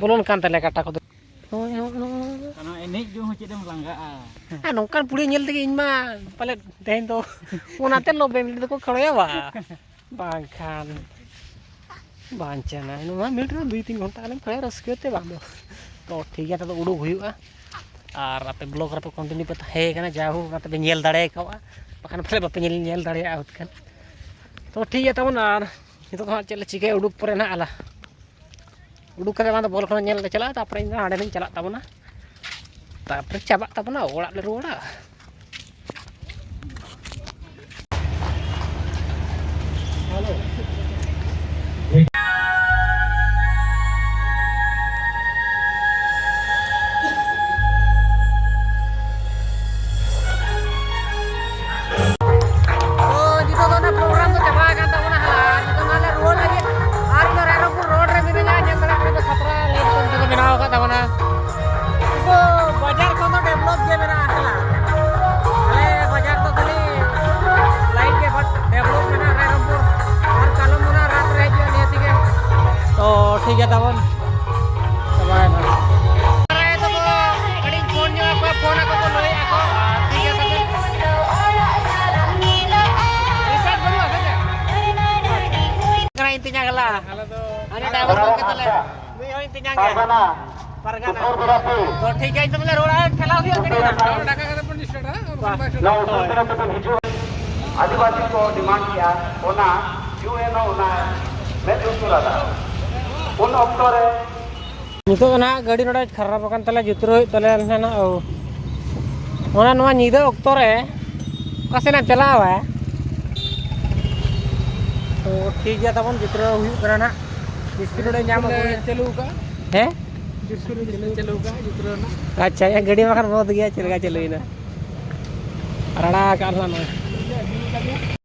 ᱵᱚᱞᱚᱱ ᱠᱟᱱ ᱛᱟᱞᱮᱭᱟ ᱠᱟᱴᱟ ᱠᱚᱫᱚ᱾ ᱦᱳᱭ, ᱦᱳᱭ, ᱦᱳᱭ᱾ ᱚᱱᱟ ᱮᱱᱮᱡ ᱡᱚᱝ ᱦᱚᱸ ᱪᱮᱫ ᱮᱢ ᱞᱟᱸᱜᱟᱜᱼᱟ᱾ ᱟᱨ ᱱᱚᱝᱠᱟᱱ ᱯᱩᱲᱤᱭᱟᱹ ᱧᱮᱞ ᱛᱮᱜᱮ ᱤᱧ ᱢᱟ ᱯᱟᱞᱮᱫ ᱛᱮᱦᱮᱧ ᱫᱚ ᱚᱱᱟᱛᱮ ᱞᱚᱵᱮ ᱢᱤᱱᱤᱴ ᱫᱚᱠᱚ ᱠᱷᱮᱲᱚᱭᱟ ᱵᱟ᱾ ᱵᱟᱝᱠᱷᱟᱱ ᱵᱟᱧᱪᱟᱣ ᱱᱟ ᱱᱚᱣᱟ ᱢᱤᱱᱤᱴ ᱨᱮ ᱫᱩᱭ ᱛᱤᱱ ᱜᱷᱚᱱᱴᱟ ᱜᱟᱱᱮᱢ ᱠᱷᱚᱭᱟ ᱨᱟᱹᱥᱠᱟᱹ ᱛᱮ ᱵᱟᱝ ᱫᱚ᱾ ᱛᱚ ᱴᱷᱤᱠ ᱜᱮᱭᱟ, ᱛᱚ ᱩᱰᱩᱠ ᱦᱩᱭᱩᱜᱼᱟ᱾ ᱟᱨ ᱟᱯᱮ ᱵᱞᱚᱜ ᱨᱮᱯᱮ ᱠᱚᱱᱴᱤᱱᱤᱭᱩ ᱯᱮ ᱛᱟᱦᱮᱸ ᱠᱟᱱᱟ, ᱡᱟ ᱦᱳᱠ ᱚᱱᱟᱛᱮ ᱯᱮ ᱧᱮᱞ ᱫᱟᱲᱮ ᱠᱟᱣᱟ, ᱵᱟᱠᱷᱟᱱ ᱯᱟᱞᱮ ᱵᱟᱯᱮ ᱧᱮᱞ, ᱧᱮᱞ ᱫᱟᱲᱮᱭᱟᱜᱼᱟ ᱦᱩᱛ ᱠᱷᱟᱱ᱾ ᱛᱚ ᱴᱷᱤᱠ ᱜᱮᱭᱟ ᱛᱟᱵᱚᱱ, ᱟᱨ ᱱᱤᱛᱚᱜ ᱫᱚ ᱦᱟᱸᱜ ᱪᱮᱫ ᱞᱮ ᱪᱤᱠᱟᱹᱭᱟ, ᱩᱰᱩᱠ ᱯᱚᱨᱮ ᱱᱟᱦᱟᱜ ᱟᱞᱟ ᱩᱰᱩᱠ ᱠᱟᱛᱮ ᱵᱟᱝ ᱫᱚ ᱵᱚᱞ ᱠᱷᱚᱱ ᱧᱮᱞ ᱞᱮ ᱪᱟᱞᱟᱜᱼᱟ, ᱛᱟᱨᱯᱚᱨᱮ ᱤᱧ ᱫᱚ ᱦᱟᱸᱰᱮ ᱞᱤᱧ ᱪᱟᱞᱟᱜ ᱛᱟᱵᱚᱱᱟ, ᱛᱟᱨᱯᱚᱨᱮ ᱪᱟᱵᱟᱜ ᱛᱟᱵᱚᱱᱟ, ᱚᱲᱟᱜ ᱞᱮ ᱨᱩᱣᱟᱹᱲᱟ᱾ ᱛᱚ, ᱱᱤᱛᱚᱜ ᱫᱚ ᱚᱱᱟ ᱯᱨᱳᱜᱨᱟᱢ ᱫᱚ ᱪᱟᱵᱟ ᱟᱠᱟᱱ ᱛᱟᱵᱚᱱᱟ ᱦᱟᱸᱜ᱾ ᱟᱨ ᱱᱤᱛᱚᱜ ᱱᱟᱦᱟᱜ ᱞᱮ ᱨᱩᱣᱟᱹᱲ ᱞᱟᱹᱜᱤᱫ᱾ ᱟᱨ ᱤᱧ ᱫᱚ ᱨᱟᱭᱨᱚᱝᱯᱩᱨ ᱨᱳᱰ ᱨᱮ ᱢᱤᱱᱟᱹᱧᱟ᱾ ᱧᱮᱞ ᱫᱟᱲᱮᱭᱟᱜ ᱠᱟᱱᱟ ᱯᱮ, ᱠᱷᱟᱛᱨᱟ ᱞᱟᱭᱤᱴ ᱠᱚ ᱱᱚᱛᱮ ᱠᱚ ᱵᱮᱱᱟᱣ ᱟᱠᱟᱫ ᱛᱟᱵᱚᱱᱟ᱾ ᱤᱧ ᱫᱚ ᱵᱟᱡᱟᱨ ᱠᱷᱚᱱ ᱫᱚ ᱰᱮᱵᱷᱞᱚᱯ ᱜᱮ ᱢᱮᱱᱟᱜᱼᱟ ᱦᱟᱸᱜ᱾ ᱟᱞᱮ ᱵᱟᱡᱟᱨ ᱫᱚ ᱠᱷᱟᱹᱞᱤ ᱞᱟᱭᱤᱴ ᱜᱮ, but ᱰᱮᱵᱷᱞᱚᱯ ᱢᱮᱱᱟᱜᱼᱟ ᱨᱟᱭᱨᱚᱝᱯᱩᱨ᱾ ᱟᱨ ᱠᱟᱞᱚᱢ ᱫᱚ ᱱᱟᱦᱟᱜ ᱨᱟᱛ ᱨᱮ ᱦᱤᱡᱩᱜᱼᱟ ᱱᱤᱦᱟᱹᱛ ᱜᱮ᱾ ᱛᱚ, ᱴᱷᱤᱠ ᱜᱮᱭᱟ ᱛᱟᱵᱚᱱ᱾ ᱪᱟᱵᱟᱭᱮᱱᱟ᱾ ᱟᱨ ᱟᱭᱳ ᱛᱟᱠᱚ ᱠᱟᱹᱴᱤᱡ ᱯᱷᱳᱱ ᱧᱚᱜ ᱟᱠᱚᱣᱟ, ᱯᱷᱳᱱ ᱟᱠᱚ ᱠᱚ ᱞᱟᱹᱭᱮᱫ ᱟᱠᱚ᱾ ᱟᱨ ᱴᱷᱤᱠ ᱜᱮᱭᱟ ᱛᱚᱵᱮ᱾ ᱨᱤᱪᱟᱨᱡᱽ ᱵᱟᱹᱱᱩᱜᱼᱟ ᱥᱮ ᱪᱮᱫ? ᱠᱟᱱᱟ ᱤᱧ ᱛᱮᱧᱟᱝ ᱜᱮᱞᱟ᱾ ᱟᱞᱮ ᱫᱚ ᱟᱨ ᱰᱨᱟᱭᱵᱷᱟᱨ ᱜᱚᱢᱠᱮ ᱛᱟᱞᱮ᱾ ᱱᱩᱭ ᱦᱚᱸ ᱤᱧ ᱛᱮᱧᱟᱝ ᱜᱮ᱾ ᱯᱟᱨᱜᱟᱱᱟ᱾ ᱯᱟᱨᱜᱟᱱᱟ᱾ ᱛᱚ ᱴᱷᱤᱠ ᱜᱮᱭᱟ, ᱤᱧ ᱫᱚ ᱵᱚᱞᱮ ᱨᱚᱲᱟ, ᱴᱷᱮᱞᱟᱣ ᱦᱩᱭᱩᱜᱼᱟ ᱜᱟᱹᱰᱤ ᱨᱮᱱᱟᱜ᱾ ᱱᱚᱣᱟ ᱩᱛᱛᱚᱨ ᱛᱚᱨᱚᱯ ᱛᱮ ᱦᱤᱡᱩᱜ ᱟᱹᱫᱤᱵᱟᱹᱥᱤ ᱠᱚ ᱰᱤᱢᱟᱱᱰ ᱠᱮᱜᱼᱟ, ᱚᱱᱟ ᱤᱭᱩ ᱮᱱ ᱳ ᱚᱱᱟ ᱢᱮᱫ ᱞᱩᱛᱩᱨ ᱟᱫᱟ᱾ ᱩᱱ ᱚᱠᱛᱚ ᱨᱮ ᱱᱤᱛᱚᱜ ᱫᱚ ᱱᱟᱦᱟᱜ ᱜᱟᱹᱰᱤ ᱱᱚᱰᱮ ᱠᱷᱟᱨᱟᱯ ᱟᱠᱟᱱ ᱛᱟᱞᱮᱭᱟ, ᱡᱩᱛᱨᱟᱹᱣ ᱦᱩᱭᱩᱜ ᱛᱟᱞᱮᱭᱟ ᱱᱟᱦᱟᱜ᱾ ᱚᱱᱟ ᱱᱚᱣᱟ ᱧᱤᱫᱟᱹ ᱚᱠᱛᱚ ᱨᱮ ᱚᱠᱟ ᱥᱮᱱ ᱮᱢ ᱪᱟᱞᱟᱣᱟ? ᱛᱚ ᱴᱷᱤᱠ ᱜᱮᱭᱟ ᱛᱟᱵᱚᱱ, ᱡᱩᱛᱨᱟᱹᱣ ᱦᱩᱭᱩᱜ ᱠᱟᱱᱟ ᱱᱟᱦᱟᱜ᱾ ᱡᱤᱥᱯᱤ ᱱᱚᱰᱮ ᱧᱟᱢ ᱟᱹᱜᱩ ᱦᱩᱭᱩᱜᱼᱟ᱾ ᱪᱟᱹᱞᱩ ᱟᱠᱟᱫᱼᱟ᱾ ᱦᱮᱸ? ᱡᱤᱥᱯᱤ ᱱᱚᱰᱮ ᱪᱟᱹᱞᱩ ᱟᱠᱟᱫᱼᱟ, ᱡᱩᱛᱨᱟᱹᱣ ᱨᱮᱱᱟᱜ᱾ ᱟᱪᱪᱷᱟ, ᱜᱟᱹᱰᱤ ᱵᱟᱠᱷᱟᱱ ᱵᱚᱱᱫ ᱜᱮᱭᱟ, ᱪᱮᱫ ᱞᱮᱠᱟ ᱪᱟᱹᱞᱩᱭᱮᱱᱟ? ᱨᱟᱲᱟ ᱟᱠᱟᱫ ᱱᱟᱦᱟᱜ ᱱᱚᱜᱼᱚᱭ᱾